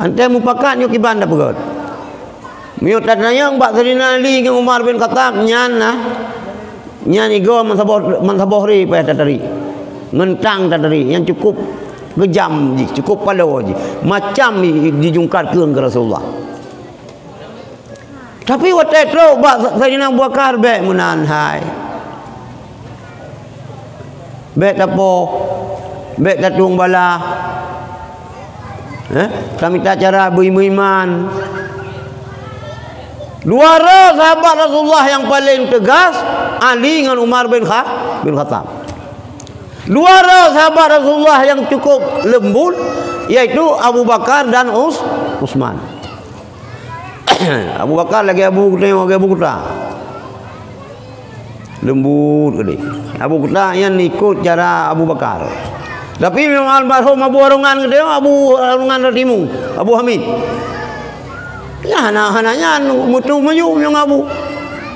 Anté mupakat nyoe kiban tapeugét. Meunyoe tatanyong bak Saidina Ali ngon Umar bin Khattab, nyan na, nyan igoe meusaboh, meusaboh ré payah tatari. Ngon tang tatari, nyang cukup geujam jih, cukup paloe jih. Macam ji-, jijungkat keu Rasulullah. Tapi watée trok bak Sa-, Saidina Abu Bakar, bék meunan hai. Bék tapoh, bék tatueng bala. Eh, tamita cara beuiman-iman. Dua droe sahabat Rasulullah nyang paleng teugas, Ali ngon Umar bin Kha-, bin Khattab. Dua droe sahabat Rasulullah nyang cukup leumbut, yaitu Abu Bakar dan Us-, Utsman. Abu Bakar lagée abu geutanyoe, lagée abu geuta. Leumbut keudeh. Abu geuta nyan ikot cara Abu Bakar. Tapi memang almarhum Abu Harungan geutanyoe, Abu Harungan Ratimu, Abu Hamid. Nyan hana, hana nyan meutu maju nyang abu.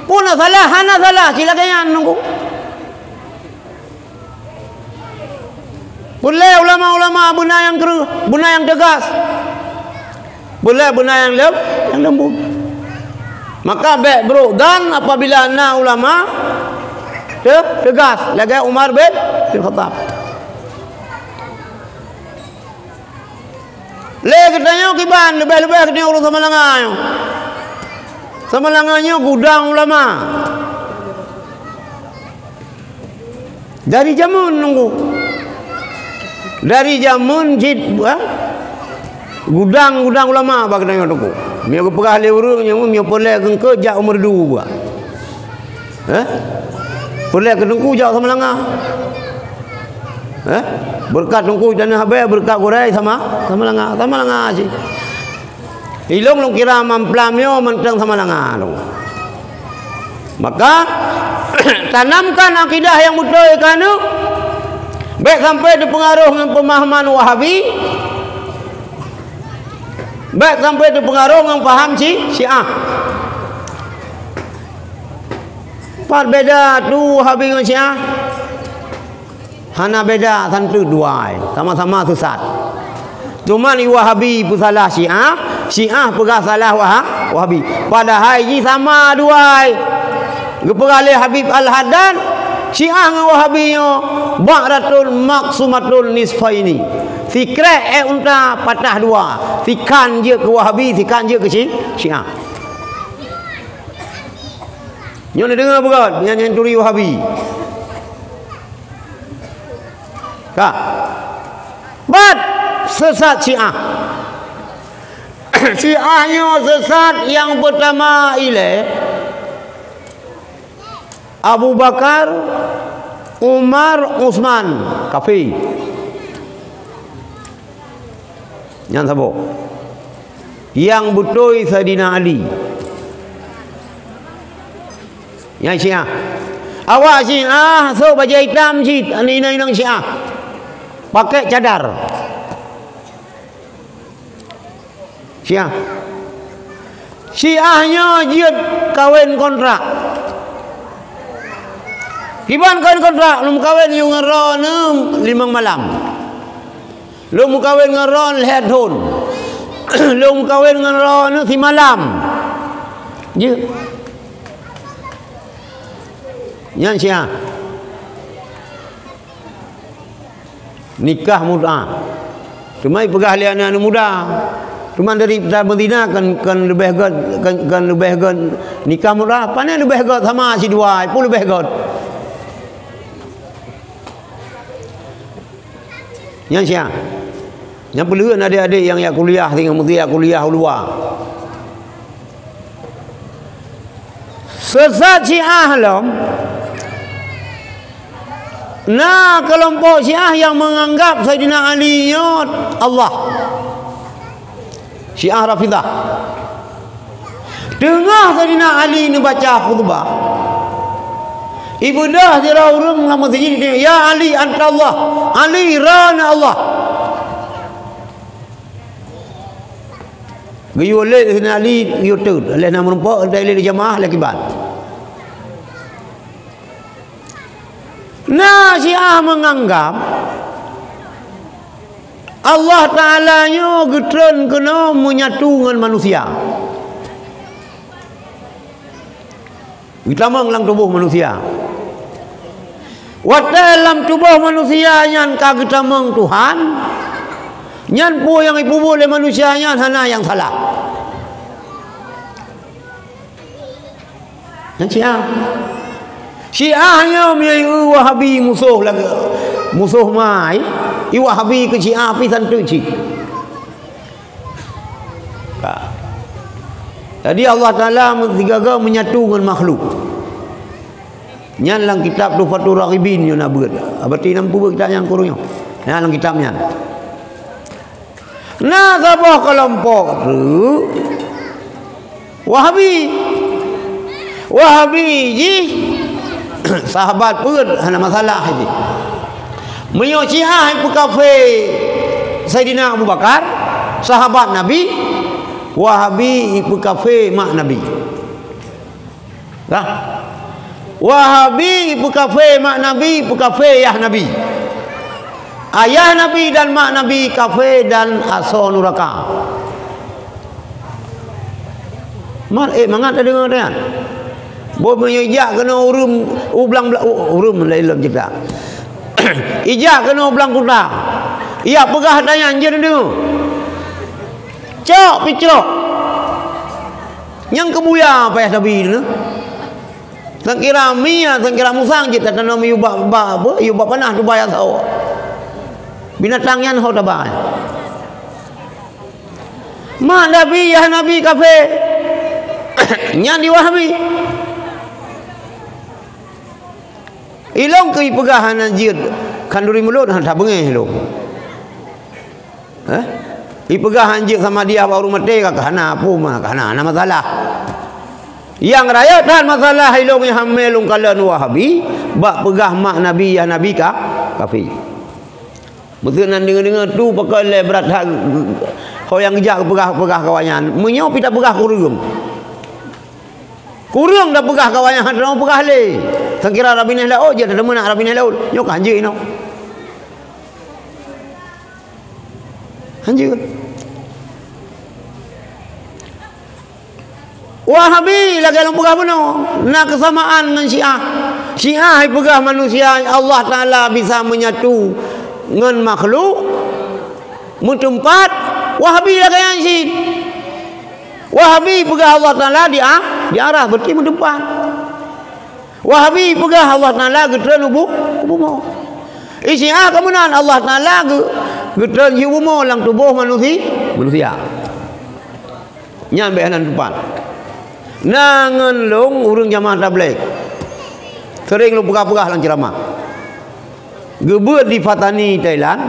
Peue na salah, hana salah, cilaka nyan nunggu. Peureulée ulama-ulama beuna nyang kreueh, beuna nyang teugas. Peureulèe beuna nyang lem-, nyang leumbut. Maka bèk brok dan apabila na ulama te-, teugas lagèe Umar bin, bin Khattab. Lé geutanyoe kiban, leubeh-leubeh geutanyoe ureueng Samalanga nyoe. Samalanga nyoe gudang ulama. Dari jameun nunggu. Dari jameun cit, ha? Gudang-gudang ulama bak geutanyoe teungku. Meunyoe geupeugah lé ureueng nyoe, meunyoe peureulèe keu engkeu jak u Meureudu buka. Eh? Peureulèe keu teungku jak Samalanga. Eh? Beureukat teungku Tanah Abang, beureukat gurèe sama, Samalanga, Samalanga cit. Ilong lôn kira mamplam nyoe mantong Samalanga lôn. Maka, tanamkan akidah nyang beutôi keu aneuk. Bèk sampai teupeungaroh ngon peumahaman Wahabi. Bèk sampai teupeungaroh ngon paham Syi-, Syiah. Pat beda tu Wahabi ngon Syiah? Hana beda, santeut dua ai, sama-sama sesat. Cuman i Wahabi peusalah Syiah, Syiah peugah salah Waha-, Wahabi. Padahai jih sama dua ai. Geupeugah lé Habib Al-Haddad, Syiah ngon Wahabi nyoe ba'ratun maqsumatun nisfaini. Sikrek ék unta patah dua, sikan jeuet keu Wahabi, sikan jeuet keu Syi-, Syiah. Nyoe neudeungoe beugöt nyang, nyang turi Wahabi. Ka. Pat sesat Syiah. Syiah nyoe sesat nyang peutama ilèe Abu Bakar, Umar, Utsman, kafé. Nyan saboh. Nyang beutôi Saidina Ali. Nyan Syiah. Awak Syiah sôk bajèe itam cit, inong-inong Syiah. Pakai cadar. Syiah. Syiah nyoe jeuet kawén kontrak. Kiban kawén kontrak, lôn kawén yue ngon droeneuh limong malam. Lôn meukawen ngon droeneuh lhèe thôn. Lôn meukawen ngon droeneuh simalam. Jeuet. Nyan Syiah. Nikah mut'ah. Teuma ipeugah lé aneuk-aneuk muda. Teuma dari peuzina kan, kan leubeh göt, kan, kan leubeh göt nikah mut'ah. Pane leubeh göt sama sidua, peue leubeh göt. Nyan Syiah. Nyan peuleueh adék-adék nyang jak kuliah, singoh meusti jak kuliah u luwa. Sesat Syiah lom, na keulompok Syiah nyang meunganggab Saidina Ali nyoe Allah. Syiah Rafidah. Teungoh Saidina Ali neubaca khutbah, ibeudôh sidroe ureueng lam meuseujid, "Ya Ali, anta Allah. Ali, droeneuh Allah." Geuyue lé Saidina Ali, geuyue teut. Lheuh na meurumpok, lheuh lé jamaah, lheuh kiban. Na Syiah meunganggab Allah Taala nyoe geutreun keunoe meunyatu ngon manusia. Geutamong lam tuboh manusia. Watèe lam tuboh manusia nyan ka geutamong Tuhan, nyan peue nyang ipeubuet lé manusia nyan hana nyang salah. Nyan Syiah. Syiah nyoe meunyoe Wahabi musoh lagèe, musoh mai, i Wahabi keu Syiah pih santeut cit. Ka. Jadi Allah Taala meusigaga meunyatu ngon makhluk. Nyan lam kitab Tuhfatur Raghibin nyoe na beuet. Abati nam peubuet kitab nyan kureueng nyoe. Nyan lam kitab nyan. Na saboh keulompok tu Wahabi. Wahabi jih sahabat peuet hana masalah jih. Meunyoe Syiah ipeukafé Saidina Abu Bakar, sahabat Nabi, Wahabi ipeukafé mak Nabi. Lah. Wahabi ipeukafé mak Nabi, ipeukafé yah Nabi. Ayah Nabi dan mak Nabi kafé dan asoe nuraka. Mal, eh, mangat tadeungoe nyan. Boh meunyoe ijak keunoe ureuëng, u blang bla-, u-, ureuëng laén lom cita. Ijak keunoe u blang kuta. Ijak peugah tanyan jeuet deungoe. Cok picrok. Nyang keubuya payah tabi nyoe. Sangkira mie, sangkira musang jeuet tatanom yue bak, bak, apa, yue bak panah tuba asoe. Binatang nyan ho taba. Mak Nabi, yah Nabi kafé. Nyan di Wahabi. Ilong keu ipeugah hana jeuet khanduri mulod, hana tabeungéh ilong. Eh? Ipeugah hana jeuet sama dia bak ureuëng maté ka hana, peue ma ka hana, hana masalah. Nyang rayeuk that masalah ilong nyang hamé lôn kalon Wahabi, bak peugah mak Nabi, yah Nabi ka, kafé. Meuseuti nan deungoe-deungoe tu pakon lé brat that ho nyang geujak geupeugah-peugah keu awaknyan. Meunyoe pih tapeugah keu ureuëng. Keu ureuëng tapeugah keu awaknyan hana peugah lé. Sangkira Rabinéh Laôt jeuet, tateumeunak Rabinéh Laôt. Nyoe ka hanjeuet inoe. Hanjeuet. Wahabi lagée lôn peugah bunoe, na keusamaan ngon Syiah. Syiah ipeugah manusia Allah Taala bisa menyatu ngon makhluk, meuteumpat. Wahabi lagée nyan cit. Wahabi peugah Allah Taala di a-, di aras, berarti meuteumpat. Wahabi peugah Allah Taala geutreun u bu-, u bumoe. Syiah ka meunan, Allah Taala geu-, geutreun u bumoe lam tuboh manusi-, manusia. Nyan bék hana teumpat. Na ngon lôn ureuëng jamaah tablék. Sering lôn peugah-peugah lam ceuramah. Geubeuet di Patani, Thailand.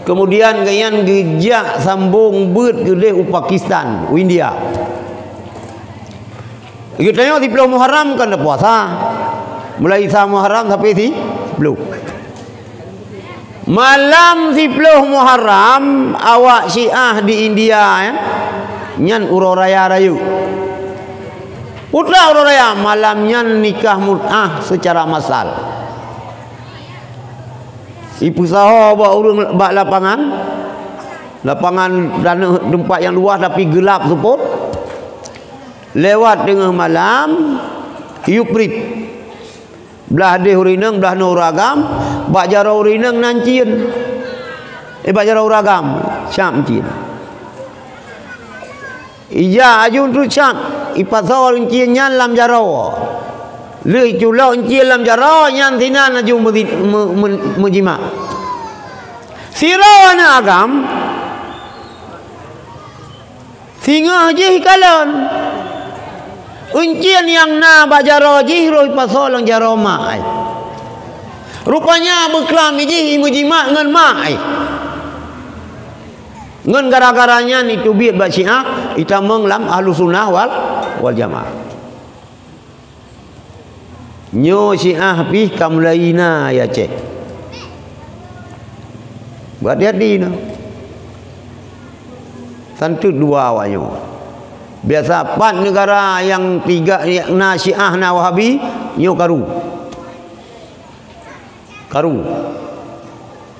Kemudian gobnyan geujak sambong beuet keudeh u Pakistan, u India. Geutanyoe siploh Muharram kan puasa. Mulai sa Muharram sampai si-, siploh. Malam siploh Muharram, awak Syiah di India, eh, nyan uroe raya rayeuk. Putra uroe raya, malam nyan nikah mut'ah secara massal. Ipeusaho bak ureuëng bak lapangan, lapangan taneuh teumpat nyang luwah tapi geulap seupôt. Lewat teungoh malam, yue prit. Blah deh ureuëng inong, blah noe ureuëng agam, bak jaroe ureuëng inong na cien. Eh, bak jaroe ureuëng agam, siab cien. Ija aju tu siab, ipasoe cien nyan lam jaroe. Lheueh iculok cien lam jaroe, nyan sinan aju meuzi-, me-, me-, meujimak. Sidroe aneuëk agam, singoh jih ikalon. Cien nyang na bak jaroe jih roh ipasoe lam jaroe mak ai. Rupanya beuklam jih imeujimak ngon mak ai. Ngon gara-gara nyan iteubiet bak Syiah, itamong lam Ahlussunnah wal, wal Jamaah. Nyoe Syiah pih ka mulai na i Aceh. Beuhati-hati na. Santeut dua awak nyoe. Biasa pat neugara nyang tiga na Syiah na Wahabi, nyoe karu. Karu.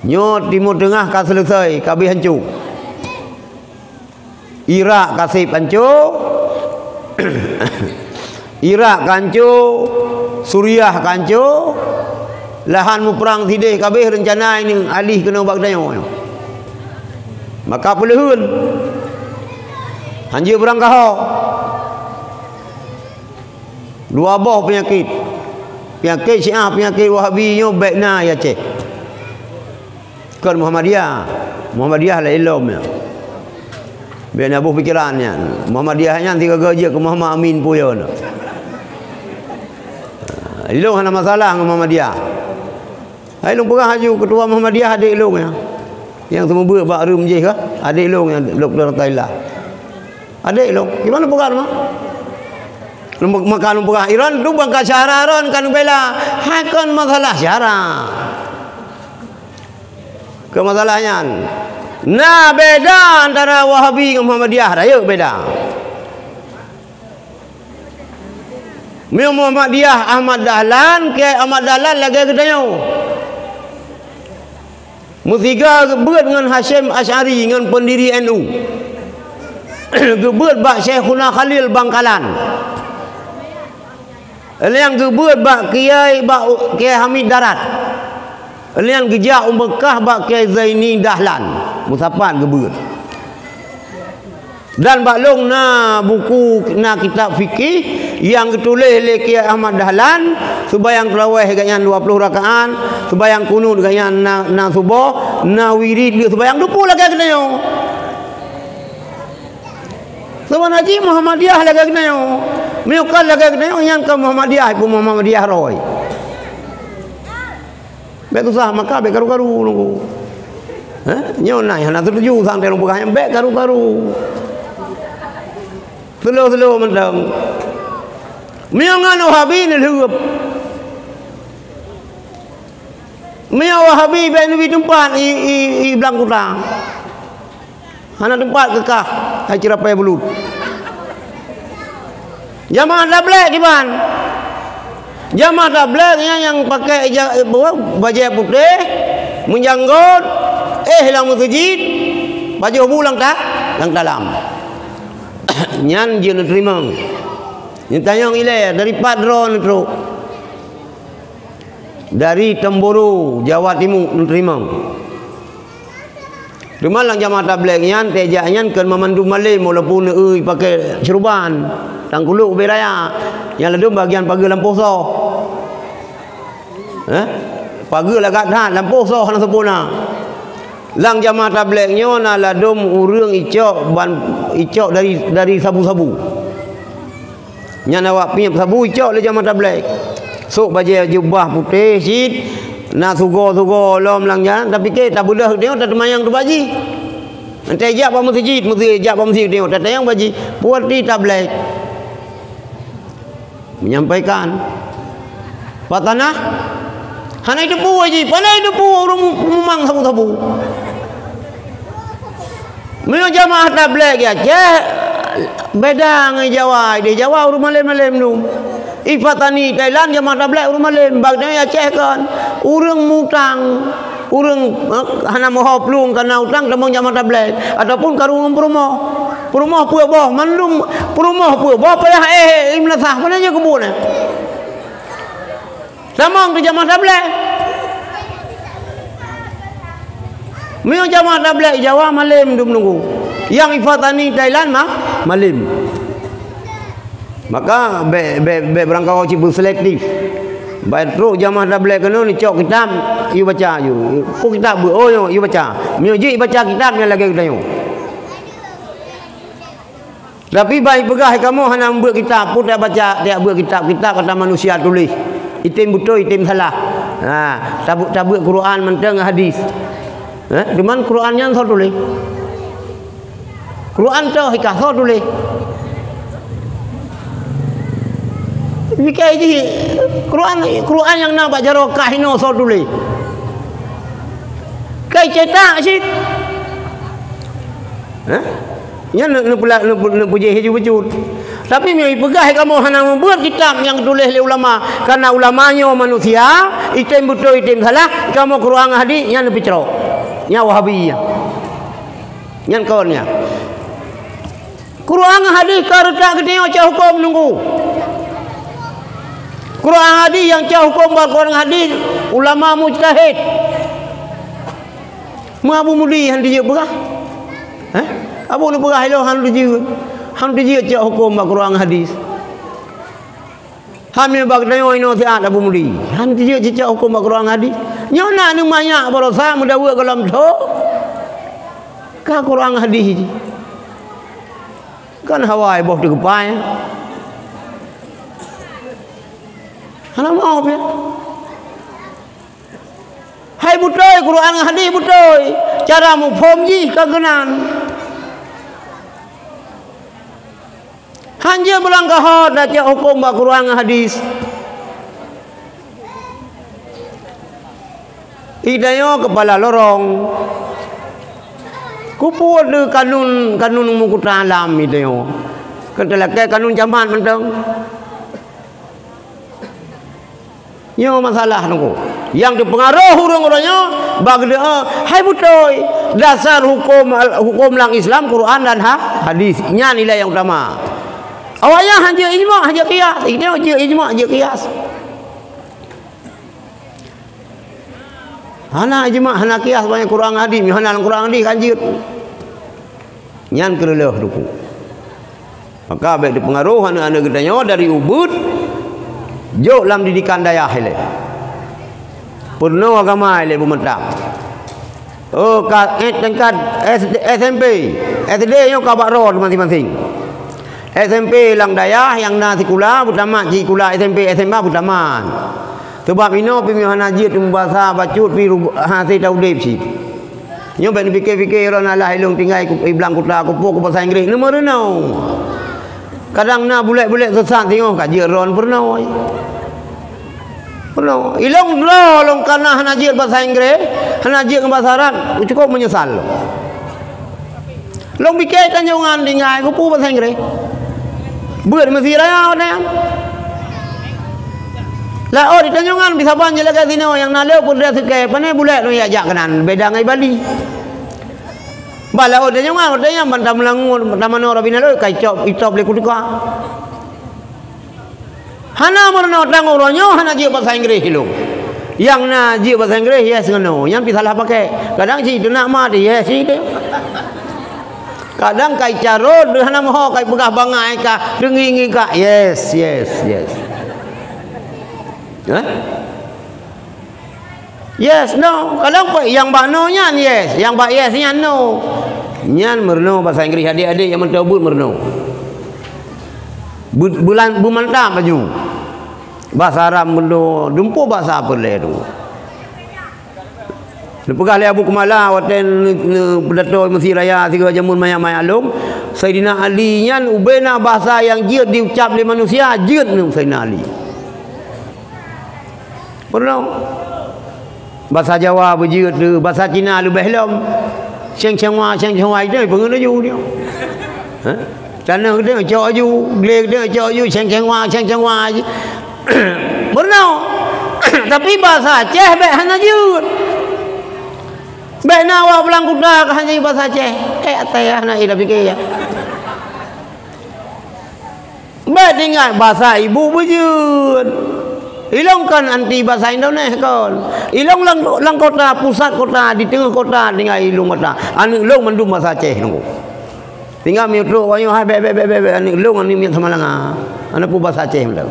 Nyoe Timur Teungah ka seuleusoe, ka abéh hanco. Irak ka seb hanco. Irak ka hanco, Suriah ka hanco. Lahan muprang sideh ka abéh reuncana nyoe alih keunoe bak geutanyoe. Maka peuleuheuen. Hanjeuet beurangkaho. Dua boh peunyakét. Peunyakét Syiah, peunyakét Wahabi nyoe bék na i Aceh. Kon Muhammadiyah. Muhammadiyah laén lom nyan. Bék na boh pikeran nyan. Muhammadiyah nyan sigoe-goe jeuet keu Muhammad Amin puyoe na. Ilong hana masalah ngon Muhammadiyah. Hai lôn peugah laju, keutua Muhammadiyah adék lôn nyan. Nyang seumeubeuet bak rhueng jih kah? Adék lôn nyan, Doktor Thailand. Adék lôn, gimana peugah teuma? Lôn pe-, maka lôn peugah, Iran tu bukan ka syara Iran kan bela. Hai kon masalah syara. Keu masalah nyan. Na beda antara Wahabi ngon Muhammadiyah, rayeuk beda. Meunyoe Muhammadiyah Ahmad Dahlan, Kiai Ahmad Dahlan lagée geutanyoe. Meusiga beuet ngon Hasyim Asy'ari ngon pendiri N U. Geubeuet bak Syaikhuna Khalil Bangkalan. Lheuh nyan geubeuet bak Kiai, bak Kiai Hamid Darat. Lheuh nyan geujak u Meukah bak Kiai Zaini Dahlan. Meusapat geubeuet. Dan bak lôn na buku, na kitab fikih nyang geutuléh lé Kiai Ahmad Dahlan, seubayang tarawih gobnyan dua ploh rakaat, seubayang kunut gobnyan na, na suboh, na wirid lé seubayang, dum peue lagèe geutanyoe. Seubeuna jih Muhammadiyah lagèe geutanyoe. Meunyoe kon lagèe geutanyoe, nyan kon Muhammadiyah, peue Muhammadiyah roh. Bèk susah maka, bèk karu-karu nunggu. Hah? Nyoe na hana setuju sang teuh lôn peugah nyan, bèk karu-karu. Slow-slow mantong. Meunyoe ngon Wahabi neulheueup. Meunyoe Wahabi bèk neubri teumpat i, i, i blang kuta. Hana teumpat keu kah, hai ceurapée bulut. Jamaah Tabligh kiban. Jamaah Tabligh nyan nyang pakai ija-, apa, bajèe putéh, meujanggot, éh lam meuseujid, pajoh bu lam ta-, lam talam. Nyan jeuet neuteurimong. Neutanyong ilèe, dari pat droe neutrok. Dari Teumburu, Jawa Timu, neuteurimong. Teuma lam Jamaah Tabligh nyan, teuh jak nyan kon meumandum malem, walaupun, eu, pakai syeuruban, tangkulok ubé raya, nyang ladôm bagian pageue lampôh soh. Eh? Pageue lagak that, lampôh soh hana sempurna. Lam Jamaah Tabligh nyoe na ladôm ureueng icok ban, icok dari, dari sabu-sabu. Nyan awak piep sabu icok lé Jamaah Tabligh. Sok bajèe jubah putéh cit, na sugo-sugo lom lam nyan, tapiké tabeudôh teuh, tateumanyong teuh bak jih. Enteuk jak bak meuseujid, meuseujid, jak bak meuseujid teuh, tatanyong bak jih, peue arti Tabligh. Menyampaikan. Patanah, hana jiteupeue jih, pane jiteupeue ureueng mu-, mumang sabu-sabu. Meunyoe Jamaah Tabligh di Aceh, beda ngon Jawa. Di Jawa ureueng malem-malem dum. I Patani, Thailand, Jamaah Tabligh ureueng malem. Bak di Aceh kon, ureueng mutang, ureueng, eh, hana meuho plueng kana utang tamong Jamaah Tabligh. Ataupun karu ngon peurumoh. Peurumoh peuet boh, mandum peurumoh peuet boh payah éh, eh, i meulasah. Pane jeuet keubuet nyan? Tamong keu Jamaah Tabligh. Meunyoe Jamaah Tabligh Jawa malem dum nunggu. Nyang i Patani Thailand mah malem. Maka bèk, bèk, bèk beurangkaho cit beuselektif. Bak trok Jamaah Tabligh keunoe neucok kitab, yue baca, yue. Peue kitab beuet, oh, yue, yue baca. Meunyoe jeuet baca kitab nyang lagèe geutanyoe. Tapi ban jipeugah kamoe hana meubeuet kitab, peue tabaca, tajak beuet kitab, kitab atra manusia tuléh. Item beutôi, item salah. Ha, tabeuet, tabeuet Quran mantong ngon hadis. Ha, cuman Quran nyan soe tuléh? Quran toh hikah soe tuléh? Pike jih, Quran, Quran nyang na bak jaroe kah inoe soe tuléh? Kai cetak cit. Ha? Nyan ne-, neupula-, neupu-, neupuji laju bacut. Tapi meunyoe jipeugah kamoe hana meubeuet kitab nyang geutuléh lé ulama, karena ulama nyoe manusia, item beutôi, item salah, kamoe Quran ngon hadis, nyan neupeucrok. Nyan Wahabi nyan. Nyan kon nyan. Quran ngon hadis ka reutak geutanyoe cok huköm nunggu. Quran hadis nyang cok huköm bak Quran hadis, ulama mujtahid. Meu Abu Mudi han jijeuet peugah? Hah? Abu neupeugah ilôn han jijeuet. Han jijeuet cok huköm bak Quran hadis. Hamé bak tanyoe inoe siat Abu Mudi. Han jijeuet cok huköm bak Quran hadis. Nyoe na aneuk manyak barosa meudaweuet gohlom tho. Ka Quran hadis jih. Kan hawa boh teugupai. Hana maoh pian. Hai beutôi, Quran ngon hadis beutôi. Cara muphom jih ka keunan. Hanjeuet beulangkaho tacok huköm bak Quran ngon hadis. Itanyoe keupala lorong. Kupeue deuh kanun, kanun meukuta alam itanyoe. Keu talakée kanun jamat mantong. Nyoe masalah nunggu. Nyang teupeungaroh ureuëng-ureuëng nyoe bak geude, hai beutôi. Dasar huköm, huköm lam Islam, Quran dan ha-, hadis. Nyan ilée nyang utama. Awaknyan hana jeuet ijma, hana jeuet kias. Itu jeuet ijma, jeuet kias. Hana ijma, hana kias, banyak Quran hadis, hana lam Quran hadis kan jeuet. Nyan keureuloh teungku. Maka bék teupeungaroh aneuëk-aneuëk geutanyoe dari ubit jok lam didikan dayah ilée. Peurunoe agama ilée beumeutang. Oh, ka, eh, tingkat S D, S M P, S D nyoe ka bak droe masing-masing. S M P lam dayah nyang na sikula beutamat, sikula S M P, S M A beutamat. Sabab inoe pih hana jeuet meubasa bacut pih ru-, hase taudeb cit. Nyoe bék neupike-pike droe na lah ilong tinggai ku-, i blang kuta kupo ku basa Inggréh. Neumeurunoe. Kadang na bulek-bulek sesat singoh ka jeuet droe peurunoe. Peurunoe. Ilong droe lôn kana hana jeuet basa Inggréh, hana jeuet ngon basa Arab, cukup meunyeusal. Lôn pike tanyoe nyan tinggai kupo basa Inggréh. Beuet meusi raya watée nyan. Laôt di tanyoe nyan bisaban jih lagée sinoe nyang na le peudeh sukée, pane bulek lôn jak keunan beda ngai Bali. Bah laôt di tanyoe nyan, watée nyan ban tameulangue, ban tamanoe Rabina lôn ka icop, itop lé kutuka. Hana meurunoe tanggong uroe nyoe hana jeuet basa Inggréh ilong. Nyang na jeuet basa Inggréh yes ngon no, nyan pih salah pakai. Kadang cit teunak mat yes cit. Kadang kai carot hana moho kai peugah bangai ka deungi-ngi ka yes, yes, yes. Hah? Yes, no. Kadang pun yang bak no nyan yes, yang bak yes nyan no. Nyan meurunoe basa Inggréh adik-adik nyang meutobuet meurunoe. Bu-, bulan bumantap baju. Basa Arab meudo dumpu basa apa lé tu. Neupeugah lé Abu Kumala watée ne-, ne-, peudato meusi raya sigoe jameun manyak-manyak lom, Saidina Ali nyan ubena basa nyang jeuet diucap lé manusia jeuet ngon Saidina Ali. Peurunoe. Basa Jawa beujeuet tu, basa Cina leubeh lom. Ceng ceng wa, ceng ceng wa itu peungeut laju dia. Ha? Tanah gede cok aju, glé gede cok aju, ceng ceng wa, ceng ceng wa. Peurunoe. Tapi basa Aceh bék hana jeuet. Bék na awak pulang kuta ka hana jeuet basa Aceh. Eh, atai hana ida fikir ya. Bék tinggai basa ibu beujeuet. Ilong kon anti basa Indonesia kon. Ilong lam, lam kota, pusat kota, di teungoh kota tinggai ilong kota. Aneuëk long mandum basa Aceh nunggu. Tinggai mitrok wanyoe hai bék, bék, bék, bék, bék. Aneuëk long aneuëk miet sama langa. Aneuëk pun basa Aceh mandum.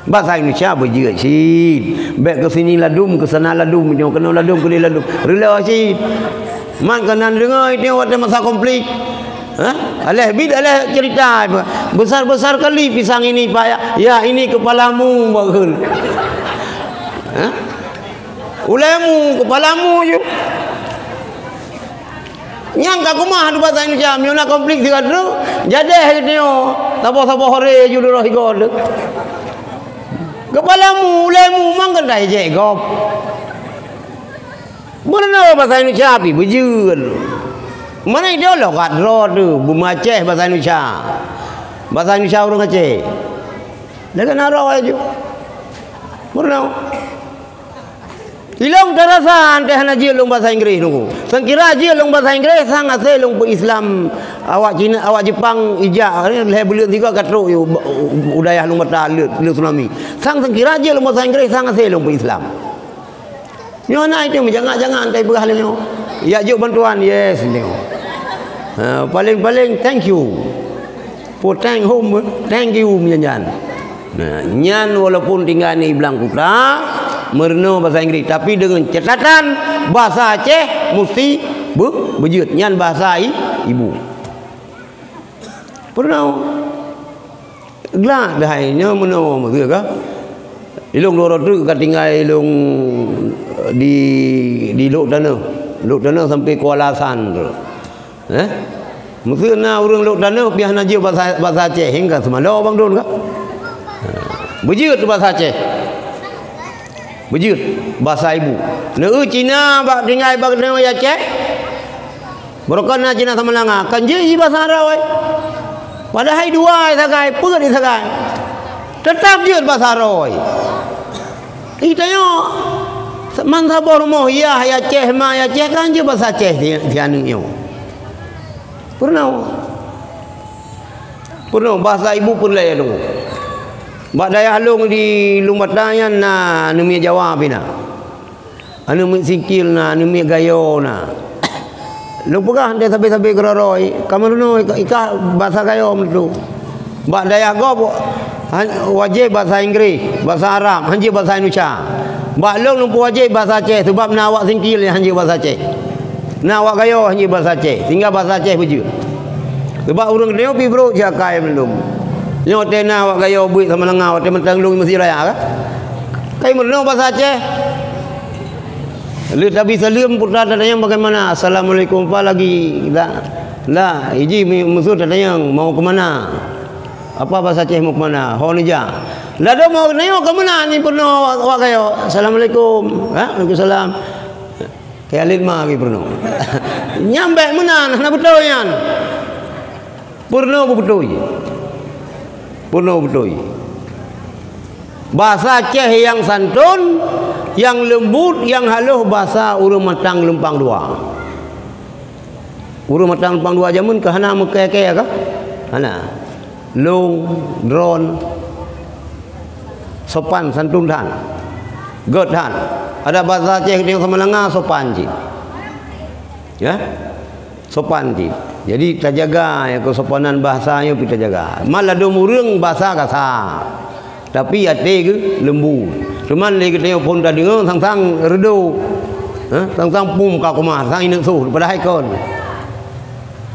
Basa Indonesia beujeuet cit. Bék ke sini ladum, ke sana ladum, nyoe keunoe ladum, keudeh ladum. Rila cit. Man keunan deungoe itu watée masa konflik. Hah? Aléh bit, aléh cerita. Besar-besar kali pisang ini, Pak, ya. Ya, ini kepalamu, bagun. Hah? Ulemu, kepalamu ju. Nyang ka kumah tu bahasa Indonesia, meunyoe na konflik sigoe tu, jadeh gitu nyoe. Saboh-saboh hore ju lurah sigoe tu. Kepalamu, ulemu, mang keutai jek gob. Beuna bahasa Indonesia pih beujeuet. Mana ideolog kat droe tu, beumaceh bahasa Indonesia. Bahasa Indonesia ureuëng Aceh. Lagée na droe ju. Beuna. Ilong tarasa anteh hana jeuet lôn bahasa Inggréh nunggu. Seukira jeuet lôn bahasa Inggréh, sang asai lôn peu Islam awak Cina, awak Jepang ijak, lhée buleuen sigoe ka trok u, u, u dayah lôn mata le, le tsunami. Sang seukira jeuet lôn bahasa Inggréh, sang asai lôn peu Islam. Nyoe na itu meujangat-jangat anteh peugah lé nyoe. Ya jok bantuan, yes nyoe. Ha, paling-paling thank you. Poteng hom, thank you meunyan. Nah, nyan walaupun tinggai di blang kuta, meurunoe bahasa Inggris, tapi dengan catatan bahasa Aceh mesti be-, beujeuet. Nyan bahasa i-, ibu. Pernah. Glak dahai nyoe meunoe meukeue ka. Ilong dua droe treuk ka tinggai ilong di, di Lhokseunaih. Lhokseunaih sampai Kuala San tu. Eh? Meuseu na ureuëng Lhokseunaih piah na jeuet basa, basa Aceh hingga seumalo bang don ka. Beujeuet basa Aceh. Beujeuet basa ibu. Neu Cina bak tinggai bak neu Aceh. Barokon na Cina sama langa, kan jeuet basa Arab ai. Padahai dua sagai, peuet sagai. Tetap jeuet basa Arab ai. Ih, tanyoe, man saboh rumoh yah, ya Aceh, ma ya Aceh, kan jeuet basa Aceh si, si aneuk nyoe. Peurunoe. Peurunoe, basa ibu peureulée lôn. Bak dayah lôn di Lueng Bata nyan na aneuk miet Jawa pih na. Aneuk miet Singkil na, aneuk miet Gayo na. Lôn peugah lé sabe-sabe keurôi-rôi, kamoe runoe ikah basa Gayo meuteuh. Bak dayah gob, han-, wajéb basa Inggréh, basa Arab, han jeuet basa Indonesia. Bak lôn lôn peuwajéb basa Aceh, sabab na awak Singkil nyang han jeuet basa Aceh. Na awak Gayo han jeuet basa Aceh, sehingga basa Aceh beujeuet. Sabab ureuëng geutanyoe pih brok siakai mandum. Nyoe watée na awak Gayo buet sama langa, watée mantong lôn meuseujid raya kan. Kai meurunoe basa Aceh. Lheueh tabi saleuem, putra tatanyong bagaimana? Assalamualaikum, apa lagi? La, la, iji mi-, musoh tatanyong, mau ke mana? Apa basa Aceh mau ke mana? Ho neujak. Ladôm mau neuyok ke mana ni peurunoe awak Gayo? Assalamualaikum. Ha? Waalaikumsalam. Kaya lin ma lagi peurunoe. Nyang bék meunan, hana beutôi nyan. Peurunoe beubeutôi. Peurunoe beutôi. Basa Aceh nyang santôn, nyang leumbut, nyang halôh basa ureuëng matang lumpang dua. Ureuëng matang lumpang dua jameun ka hana meukée-kée ka? Hana. Lôn, droen, sopan santun that. Gét that. Ada basa Aceh nyang sama langa sopan cit. Ya? Sopan cit. Jadi tajaga ya kesopanan bahasa nyoe pih tajaga. Malah dum ureuëng basa kasa. Tapi até geuh leumbut. Cuman lé geutanyoe phon tadeungoe sang-sang reudo. Ha? Sang-sang pum ka kumah, sang ineuk soh, padahai kon.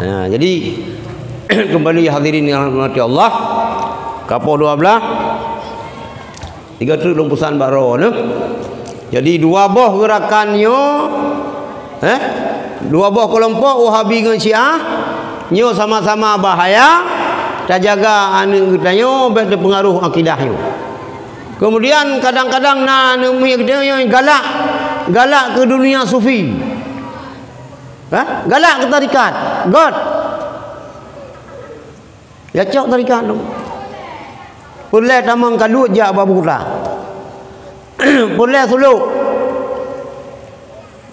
Ha, jadi kembali hadirin yang rahmati Allah. Kapoh dua belas. Tiga treuk lôn peusan bak droe nyoe. Jadi dua boh geurakan nyoe, eh, dua boh keulompok Wahabi ngon Syiah nyoe sama-sama bahaya, tajaga aneuk geutanyoe bék teupeungaruh akidah nyoe. Kemudian kadang-kadang na aneuk miet geutanyoe galak, galak keu dunia sufi. Ha? Galak keu tarikat, gét. Ya cok tarikat tu. Peureulée tamong kaluet jak bak Abu Kuta. Peureulée sulok.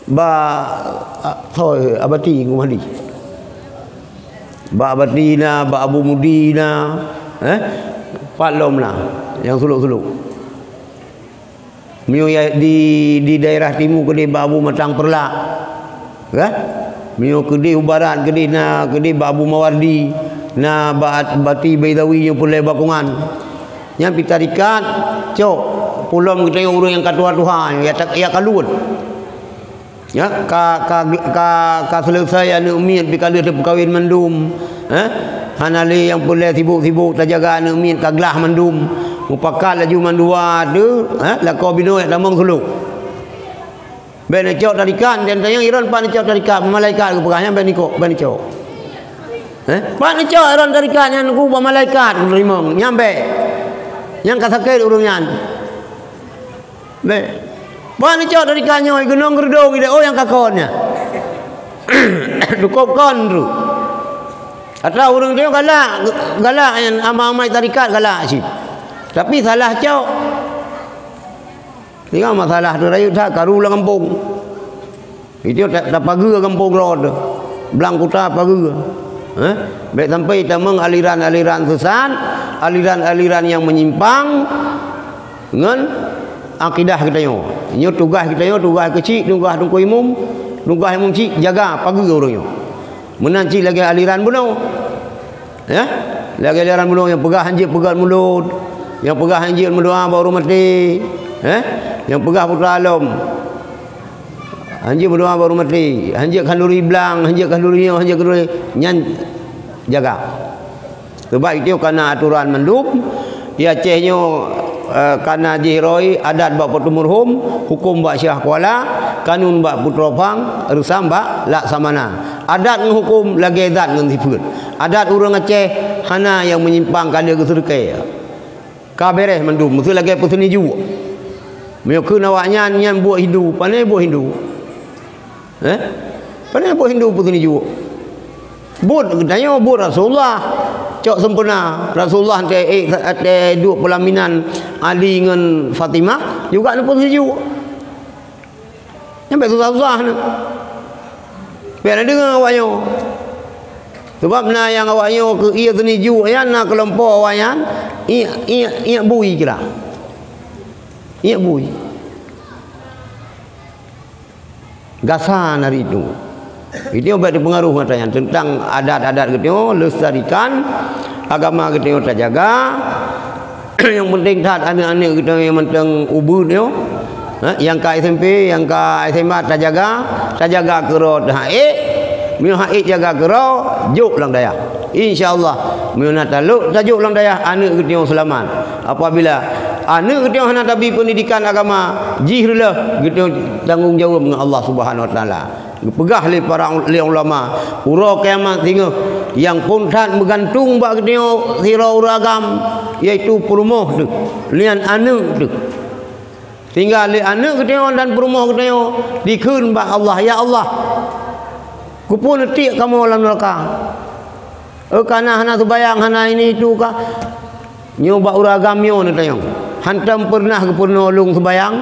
Bak, ah, thoi, Abati Gumadi. Bak Abati na, bak Abu Mudi na, eh? Pat lom na, nyang sulok-sulok. Meunyoe ya di, di daerah timu keudeh bak Abu Matang Peurlak, kan? Meunyoe keudeh u barat keudeh na keudeh bak Abu Mawardi, na bak Abati Baidawi nyang peureulée bak Kongan. Nyan pih tarikat, cok, pulom geutanyoe ureuëng nyang ka tuha-tuha, ya, ya kaluet. Ya, ka, ka, ka, ka seuleusoe aneuk miet pih ka lheueh teupeukawen mandum, eh? Hana lé nyang peureulée sibok-sibok tajaga aneuk miet ka glah mandum. Mupakat laju mandua tu, eh? Lakoe binoe jak tamong sulok. Bék neucok tarikat, dan tanyong iron pat neucok tarikat, malaikat geupeugah nyan bék neucok, bék neucok. Eh? Pat neucok iron tarikat nyan ku bak malaikat geuteurimong, nyan bék. Nyang ka sakét ureuëng nyan. Beh. Bah neucok dari kanyoe geunong geurudong ideh, oh, nyang ka kon nyan. Dukop kon tu. Atra ureuëng tu galak, galak nyan amai-amai tarikat galak cit. Tapi salah cok. Tinggai masalah tu rayeuk that karu lam gampông. Itu ta-, tapageue gampông droe tu. Blang kuta pageue. Eh? Bék sampai tamong aliran-aliran sesat, aliran-aliran nyang menyimpang ngon akidah geutanyoe. Nyoe tugaih geutanyoe, tugaih keuchik, tugaih teungku imum, tugaih imum chik, jaga pageue ureuëng nyoe. Meunan cit lagée aliran bunoe. Ya? Lagée aliran bunoe nyang peugah hanjeuet peugét mulod, nyang peugah hanjeuet meudoa bak ureuëng maté. Eh? Nyang peugah putra lom. Hanjeuet meudoa bak ureuëng maté, hanjeuet khanduri blang, hanjeuet khanduri nyoe, hanjeuet khanduri nyan, jaga. Sebab itu kana aturan mandum, di Aceh nyoe, eh, kana jih roi adat bak Peuteumurhom, huköm bak Syiah Kuala, kanun bak Putroe Phang, reusam bak Laksamana. Adat ngon huköm lagée zat ngon sifeuet. Adat ureuëng Aceh hana nyang menyimpang ka lheueh geuseureukai. Ka beres mandum, meusti lagée peuseunijuek. Meunyoe kheun awaknyan, nyan buet Hindu, pane buet Hindu? Eh? Pane buet Hindu peuseunijuek? Buet geutanyoe buet Rasulullah. Cok sempurna. Rasulullah teu, eh, teu duek peulaminan Ali ngon Fatimah, Juga neupeusijuek. Nyan bèk susah-susah nyoe. Bèk na deungoe awak nyoe. Sabab na nyang awak nyoe keu ié seunijuek nyan, na keulompok awak nyan, ié, ié, ié bui kira. Ié bui. Gasa na ritu. Geutanyoe bèk teupeungaruh ngon nyan. Teuntang adat-adat geutanyoe, lestarikan agama geutanyoe tajaga. Nyang penting that aneuk-aneuk geutanyoe nyang mantong ubeut nyoe, ha, nyang ka S M P, nyang ka S M A tajaga, tajaga keudroe teuh han ék. Meunyoe han ék jaga keudroe, jok lam dayah. Insya Allah, meunyoe na talok tajok lam dayah, aneuk geutanyoe seulamat. Apabila aneuk geutanyoe hana tabi peundidikan agama, jih reuloh geutanyoe tanggong jaweueb ngon Allah Subhanahu Wa Taala. Geupeugah lé para u-, lé ulama, uroe kiamat singoh nyang phon that meugantung bak geutanyoe sidroe ureueng agam, yaitu peurumoh teuh, nyan aneuk teuh. Sehingga lé aneuk geutanyoe dan peurumoh geutanyoe dikheun bak Allah, "Ya Allah, keupeue neutiek kamoe lam neuraka? Eu ka na hana seubayang, hana ini itu ka." Nyoe bak ureueng agam nyoe neutanyong. Hántom peureunah geupeurunoe lôn seubayang,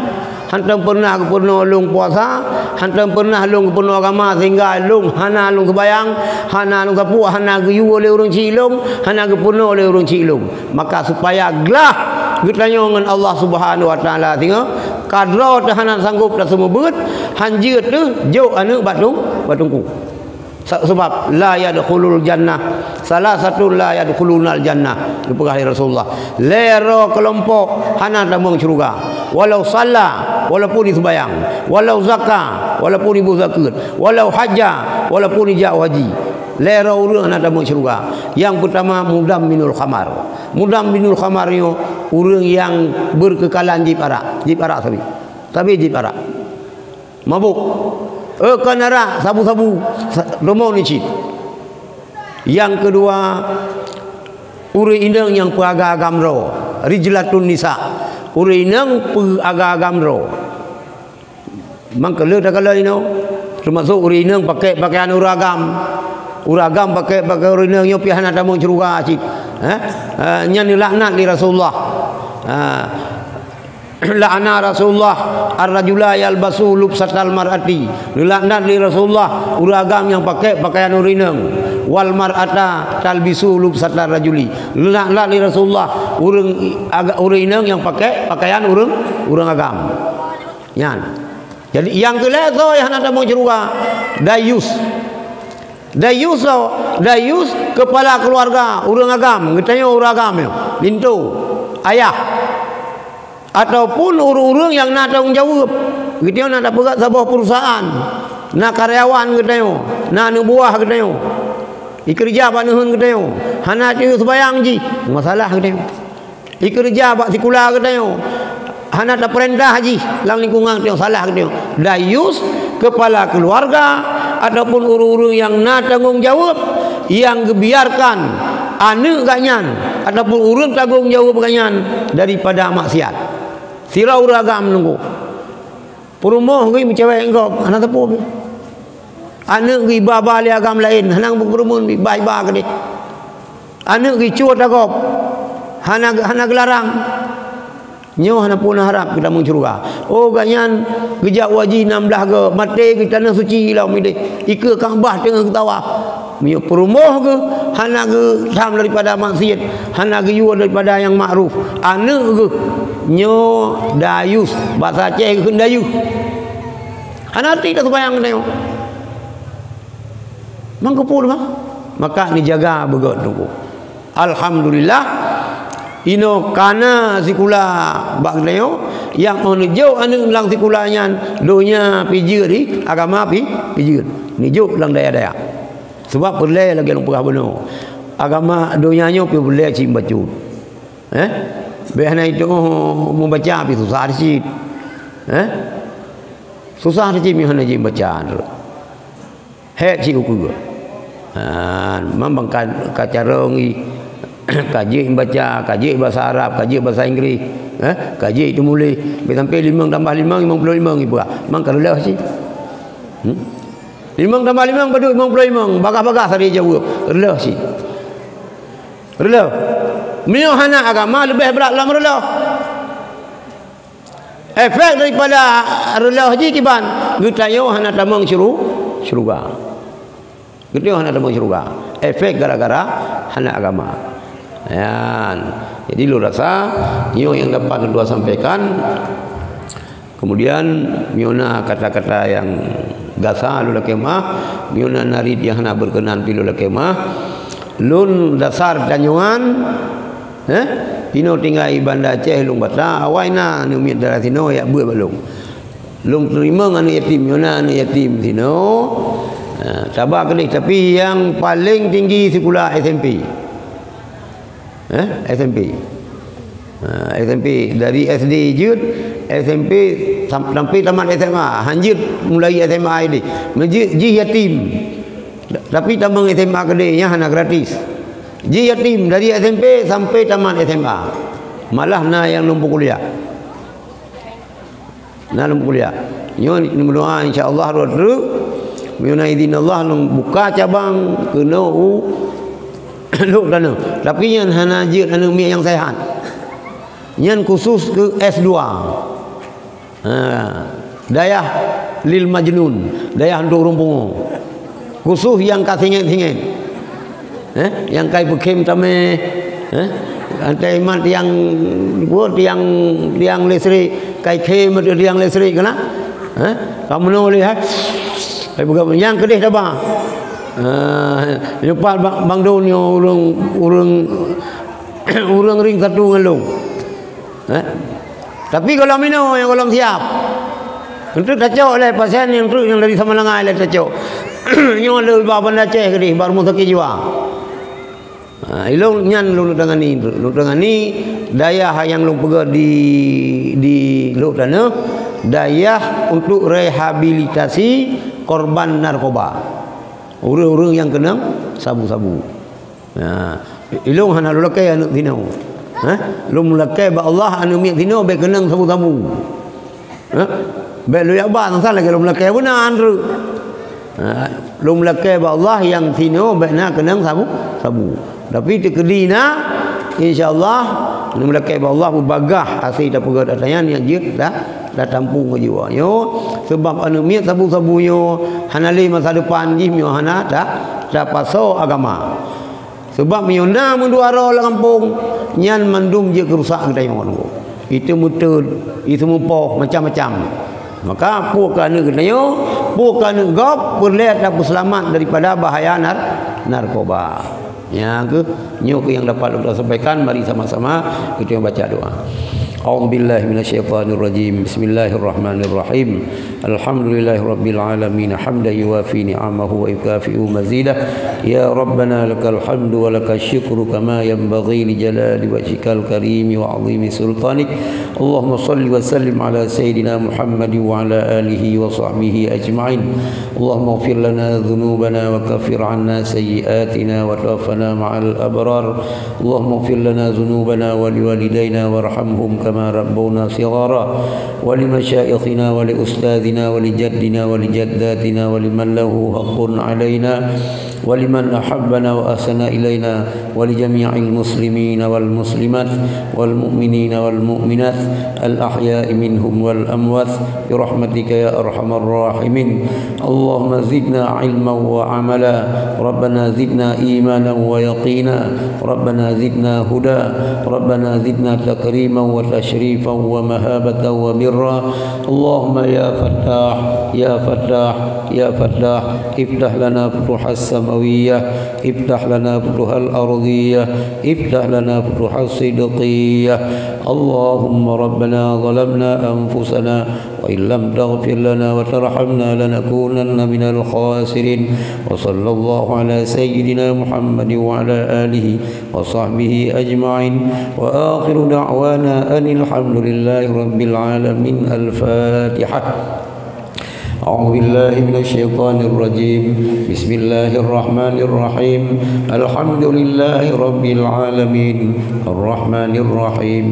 hántom peureunah geupeurunoe lôn puasa, hántom peureunah lôn geupeurunoe agama sehingga lôn hana lôn seubayang, hana lôn sapeue, hana geuyue lé ureueng chik lôn, hana geupeurunoe lé ureueng chik lôn. Maka supaya glah geutanyoe ngon Allah Subhanahu Wa Taala singoh, ka droe teuh hana sanggob taseumeubeuet, han jeuet teuh jok aneuk bak tung-, bak teungku. Sa-, sabab, "La yadkhulul jannah, salasatun la yadkhulunal jannah," geupeugah lé Rasulullah. Lhèe droe keulompok hana tamong syeuruga. Walau shalla, walaupun jiseumayang. Walau zakka, walaupun jiboh zakeuet. Walau hajja, walaupun jijak haji. Lhèe droe ureueng hana tamong syeuruga. Nyang peutama, mudminul khamar. Mudminul khamar nyoe ureueng nyang beukeukalan jieb arak. Jieb arak sabe. Sabe jieb arak. Mabök. Eu kon arak, sabu-sabu, sa-, rumoh ni cit. Nyang keudua, ureueng inong nyang peuaga agam droe, rijlatun nisa. Ureueng inong peuaga agam droe. Mang keu le takalon inoe, teumasok ureueng inong pakèk pakaian ureueng agam. Ureueng agam pakèk pakaian ureueng inong nyoe pih hana tamong syeuruga cit. Eh? Eh, nyan neulaknat lé Rasulullah. Ah. La'ana Rasulullah ar-rajula yalbasu lubsatal mar'ati. Neulaknat lé Rasulullah ureueng agam nyang pakèk pakaian ureueng inong. Wal mar'ata talbisu lubsatar rajuli. Neulaknat lé Rasulullah ureueng aga-, ureueng inong nyang pakèk pakaian ureueng, ureueng agam. Nyan. Jadi, nyang keu lhèe soe nyang hana tamong syeuruga, dayus. Dayus soe? Dayus keupala keuluwarga, ureueng agam, geutanyoe ureueng agam nyoe, linto, ayah. Ataupun ureueng-ureueng nyang na tanggong jaweueb. Geutanyoe na tapeugöt saboh peurusahaan, na karyawan geutanyoe, na aneuk buah geutanyoe, ikeureuja bak neuheun geutanyoe, hana teuh seubayang jih, masalah geutanyoe. Ikeureuja bak sikula geutanyoe, hana tapeurintah jih lam lingkungan geutanyoe, salah geutanyoe. Dayus, keupala keuluwarga, ataupun ureueng-ureueng nyang na tanggong jaweueb, nyang geubiarkan aneuk geuh nyan ataupun ureueng tanggong jaweueb geuh nyan daripada maksiat. Sidroe ureueng agam nunggu. Peurumoh geuh meucewek gob, hana teupeu. Aneuk geuh iba-ba lé agam laén, hana geupeureumeun iba-iba keudeh. Aneuk geuh cut ata gob, hana, hana geularang. Nyoe hana puna harab keu tamong syeuruga. Oh, gobnyan geujak u haji nam blah goe, maté geuh tanoh suci lom ideh. Ikeue Ka'bah teungoh geutawaf. Meunyoe peurumoh geuh hana geutham daripada maksiet, hana geuyue daripada nyang makruf, aneuk geuh nyoe dayus, basa Aceh geukheun dayus. Hana arti dah seumayang geutanyoe. Mang keupeue teuma? Maka neujaga beugöt teungku. Alhamdulillah, inoe ka na sikula bak geutanyoe, nyang 'oh neujok aneuk lam sikula nyan, donya pih jeuet di, agama pih, pih jeuet. Neujok lam dayah-dayah. Sabab peureulèe lagèe lôn peugah bunoe. Agama donya nyoe pih peureulèe cit bacut. Eh? Bèk hana jitu'oh meubaca pih susah cit. Eh? Susah cit meuhana jibaca. Hék cit ukeue. Ha, memang ka, ka carông i, ka jeuet baca, ka jeuet basa Arab, ka jeuet basa Inggris, eh, ka jeuet teumuléh. Bèk sampai limong tambah limong, limong ploh limong ipeugah. Memang ka reuloh cit. Hmm? Limong tambah limong padub limong ploh limong, bagaih-bagaih sabe jaweueb. Reuloh cit. Reuloh. Meunyoe hana agama leubeh brat lom reuloh. Efek daripada reuloh jih kiban, geutanyoe hana tamong syuru-, syeuruga. Geutanyoe hana tamong syeuruga. Efek gara-gara hana agama. Nyan. Jadi, lôn rasa, nyoe nyang dapat lôn sampaikan. Kemudian, meunyoe na kata-kata nyang gasa lôn lakée meuáh, meunyoe na narit nyang hana berkenan pih lôn lakée meuáh. Lôn dasar tanyoe nyan, eh, inoe tinggai Banda Aceh lôn bata, awai na aneuk miet dara sinoe jak beuet bak lôn. Lôn teurimong aneuk yatim, nyoe na aneuk yatim sinoe. Ha, taba keudeh, tapi nyang paleng tinggi sikula S M P. Eh, S M P. Ha, S M P, dari S D jeuet, S M P sam-, sampai tamat S M A. Han jeuet mulai S M A deh. Meujeuet jih yatim. Tapi tamong S M A keudeh, nyan hana gratis. Jih yatim dari S M P sampai tamat S M A. Malah na nyang lom peukuliah. Na lom peukuliah. Nyoe ni meudoa, insya Allah, rot treuk. Meunyoe na idin Allah, lom buka cabang keunoe u Lhok Tanoh. Tapi nyan hana jeuet aneuk miet nyang sehat. Nyan khusus keu S dua. Ha, dayah lil majnun, dayah untuk ureuëng pungo. Khusus nyang ka singét-singét. Eh, nyang kai peukhém tamé, eh, antai mat tiang, tiang, tiang listrik, kai khém tiang listrik keunan. Eh, ka meunoe lé, hai. Hai peugah nyang keudeh taba. Ah, nyoe pat bang, bang Don nyoe ureuëng, ureuëng, ureuëng ring satu ngon lôn. Eh? Tapi gohlom inoe nyang gohlom siab. Enteuk tacok lé pasien nyang treuk nyang dari Samalanga lé tacok. Nyoe lé bak Banda Aceh keudeh, bak rumoh sakét jiwa. Ha, ilôn nyan lôn tangani, lôn tangani dayah nyang lôn peugah di, di Lhok Tanoh, dayah untuk rehabilitasi korban narkoba. Ureuëng-ureuëng nyang keunong sabu-sabu. Ha, ilôn hana lôn lakée aneuk sinoe. Ha? Lôn meulakée bak Allah aneuk miet sinoe bék keunong sabu-sabu. Ha? Bék lôn jak ba, sang-sang lagée lôn meulakée beuna aneuk. Ha, lôn meulakée bak Allah nyang sinoe bék na keunong sabu, sabu. Tapi teukeudi na, insya Allah, lôn meulakée bak Allah beubagaih hase tapeugah ata nyan nyang jeuet ta, tatampung keu jiwoe nyoe. Sabab aneuk miet sabu-sabu nyoe hana lé masa depan jih meunyoe hana ta, tapasoe agama. Sabab meunyoe na meudua droe lam gampông, nyan mandum jeuet keu rusak geutanyoe ngon geuh. Itu meuteut, itu mupoh, macam-macam. Maka, peue keu aneuk geutanyoe, peue keu aneuk gob, peureulée tapeuseulamat daripada bahaya nar-, narkoba. Nyan keuh, nyoe keuh nyang dapat lôn sampaikan, mari sama-sama kita baca doa. A'udzubillahi minasyaitonirrajim. Bismillahirrahmanirrahim. Alhamdulillahirabbil alamin, hamdan yuwafi ni'amahu wa yukafi'u mazidah. Ya Rabbana lakal hamdu wa lakasy syukru kama yanbaghi li jalali wajhikal karimi wa 'azimi sultanik. Allahumma shalli wa sallim ala sayyidina Muhammad wa ala alihi wa sahbihi ajma'in. Allahumma ighfir lana dzunubana wa kaffir 'anna sayyi'atina wa tawaffana ma'al abrar. اللهم اغفر لنا ذنوبنا ولوالدينا وارحمهم كما ربونا صغارا، ولمشايخنا ولأستاذنا ولجدنا ولجداتنا ولمن له حق علينا ولمن أحبنا وأحسن إلينا ولجميع المسلمين والمسلمات والمؤمنين والمؤمنات الأحياء منهم والأموات برحمتك يا أرحم الراحمين. اللهم زدنا علما وعملا. ربنا زدنا إيمانا ويقينا. ربنا زدنا هدى. ربنا زدنا تكريما وتشريفا ومهابة وبرا. اللهم يا فتاح، يا فتاح، يا فتاح، افتح لنا فتوح السماوية، افتح لنا فتوح الأرضية، افتح لنا فتوح الصدقية. اللهم ربنا ظلمنا أنفسنا وإن لم تغفر لنا وترحمنا لنكونن من الخاسرين. وصلى الله على سيدنا محمد وعلى آله وصحبه أجمعين. وآخر دعوانا أن الحمد لله رب العالمين. الفاتحة. أعوذ بالله من الشيطان الرجيم. بسم الله الرحمن الرحيم. الحمد لله رب العالمين. الرحمن الرحيم.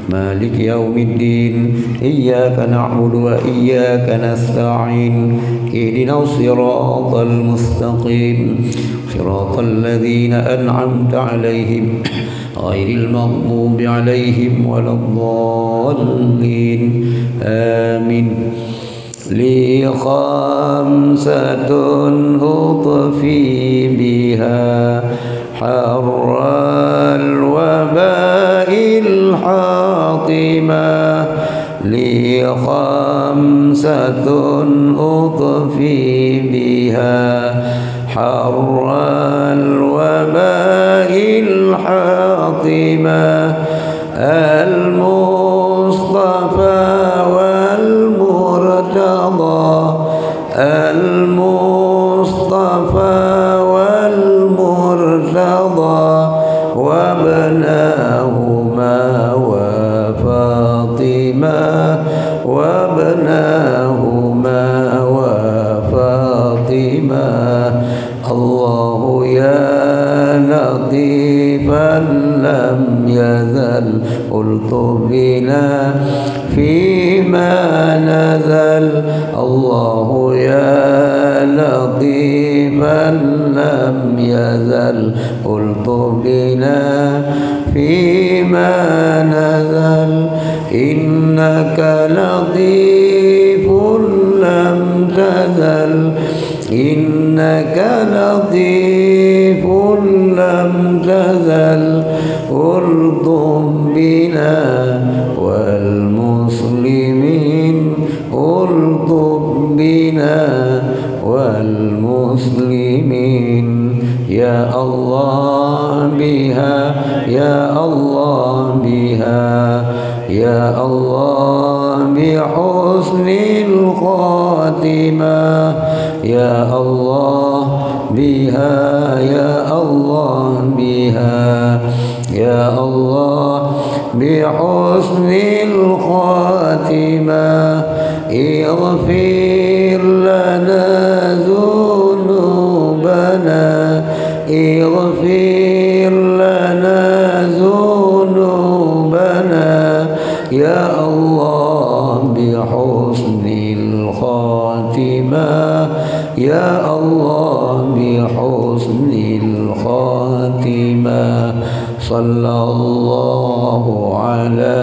مالك يوم الدين. إياك نعبد وإياك نستعين. اهدنا الصراط المستقيم. صراط الذين أنعمت عليهم. غير المغضوب عليهم ولا الضالين. آمين. لي خمسة أطفي بها حر الوباء الحاطمة. لي خمسة أطفي بها حر الوباء الحاطمة. المصطفى والمرتضى، المصطفى والمرتضى، وابناهما وفاطمة، وابناهما وفاطمة. الله يا لطيفا لم يزل، الطف بنا فيما نزل. الله يا لطيفا لم يزل، الطف بنا فيما نزل. إنك لطيف لم تزل، إنك لطيف لم تزل، الطف بنا والمسلمين، الطف بنا والمسلمين. يا الله بها، يا الله بها، يا الله بحسن الخاتمة. يا الله بها، يا الله بها، يا الله بحسن الخاتمة. اغفر لنا ذنوبنا، اغفر لنا ذنوبنا، يا الله بحسن الخاتمة، يا الله بحسن الخاتمة. صلى الله على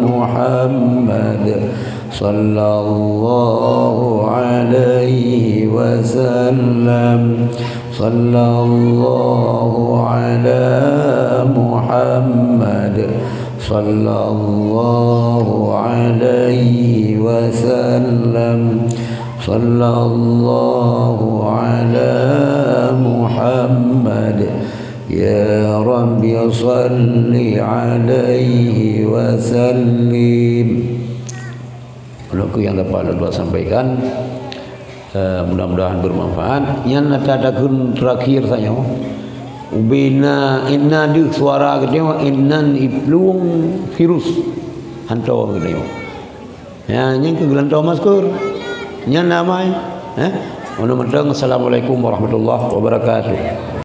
محمد، صلى الله عليه وسلم. صلى الله على محمد، صلى الله عليه وسلم. صلى الله على محمد. يا رب صل عليه وسلم. Ulôn keu nyang dapat lôn buat sampaikan, eh, mudah-mudahan bermanfaat. Nyan ata takheun terakhir saja. Ubena inna deuh suara geutanyoe, innan iplueng virus hantom geutanyoe. Ya, nyan keu geulantoe masker. Nyan damai, eh? Ulôn mantong, assalamualaikum warahmatullahi wabarakatuh.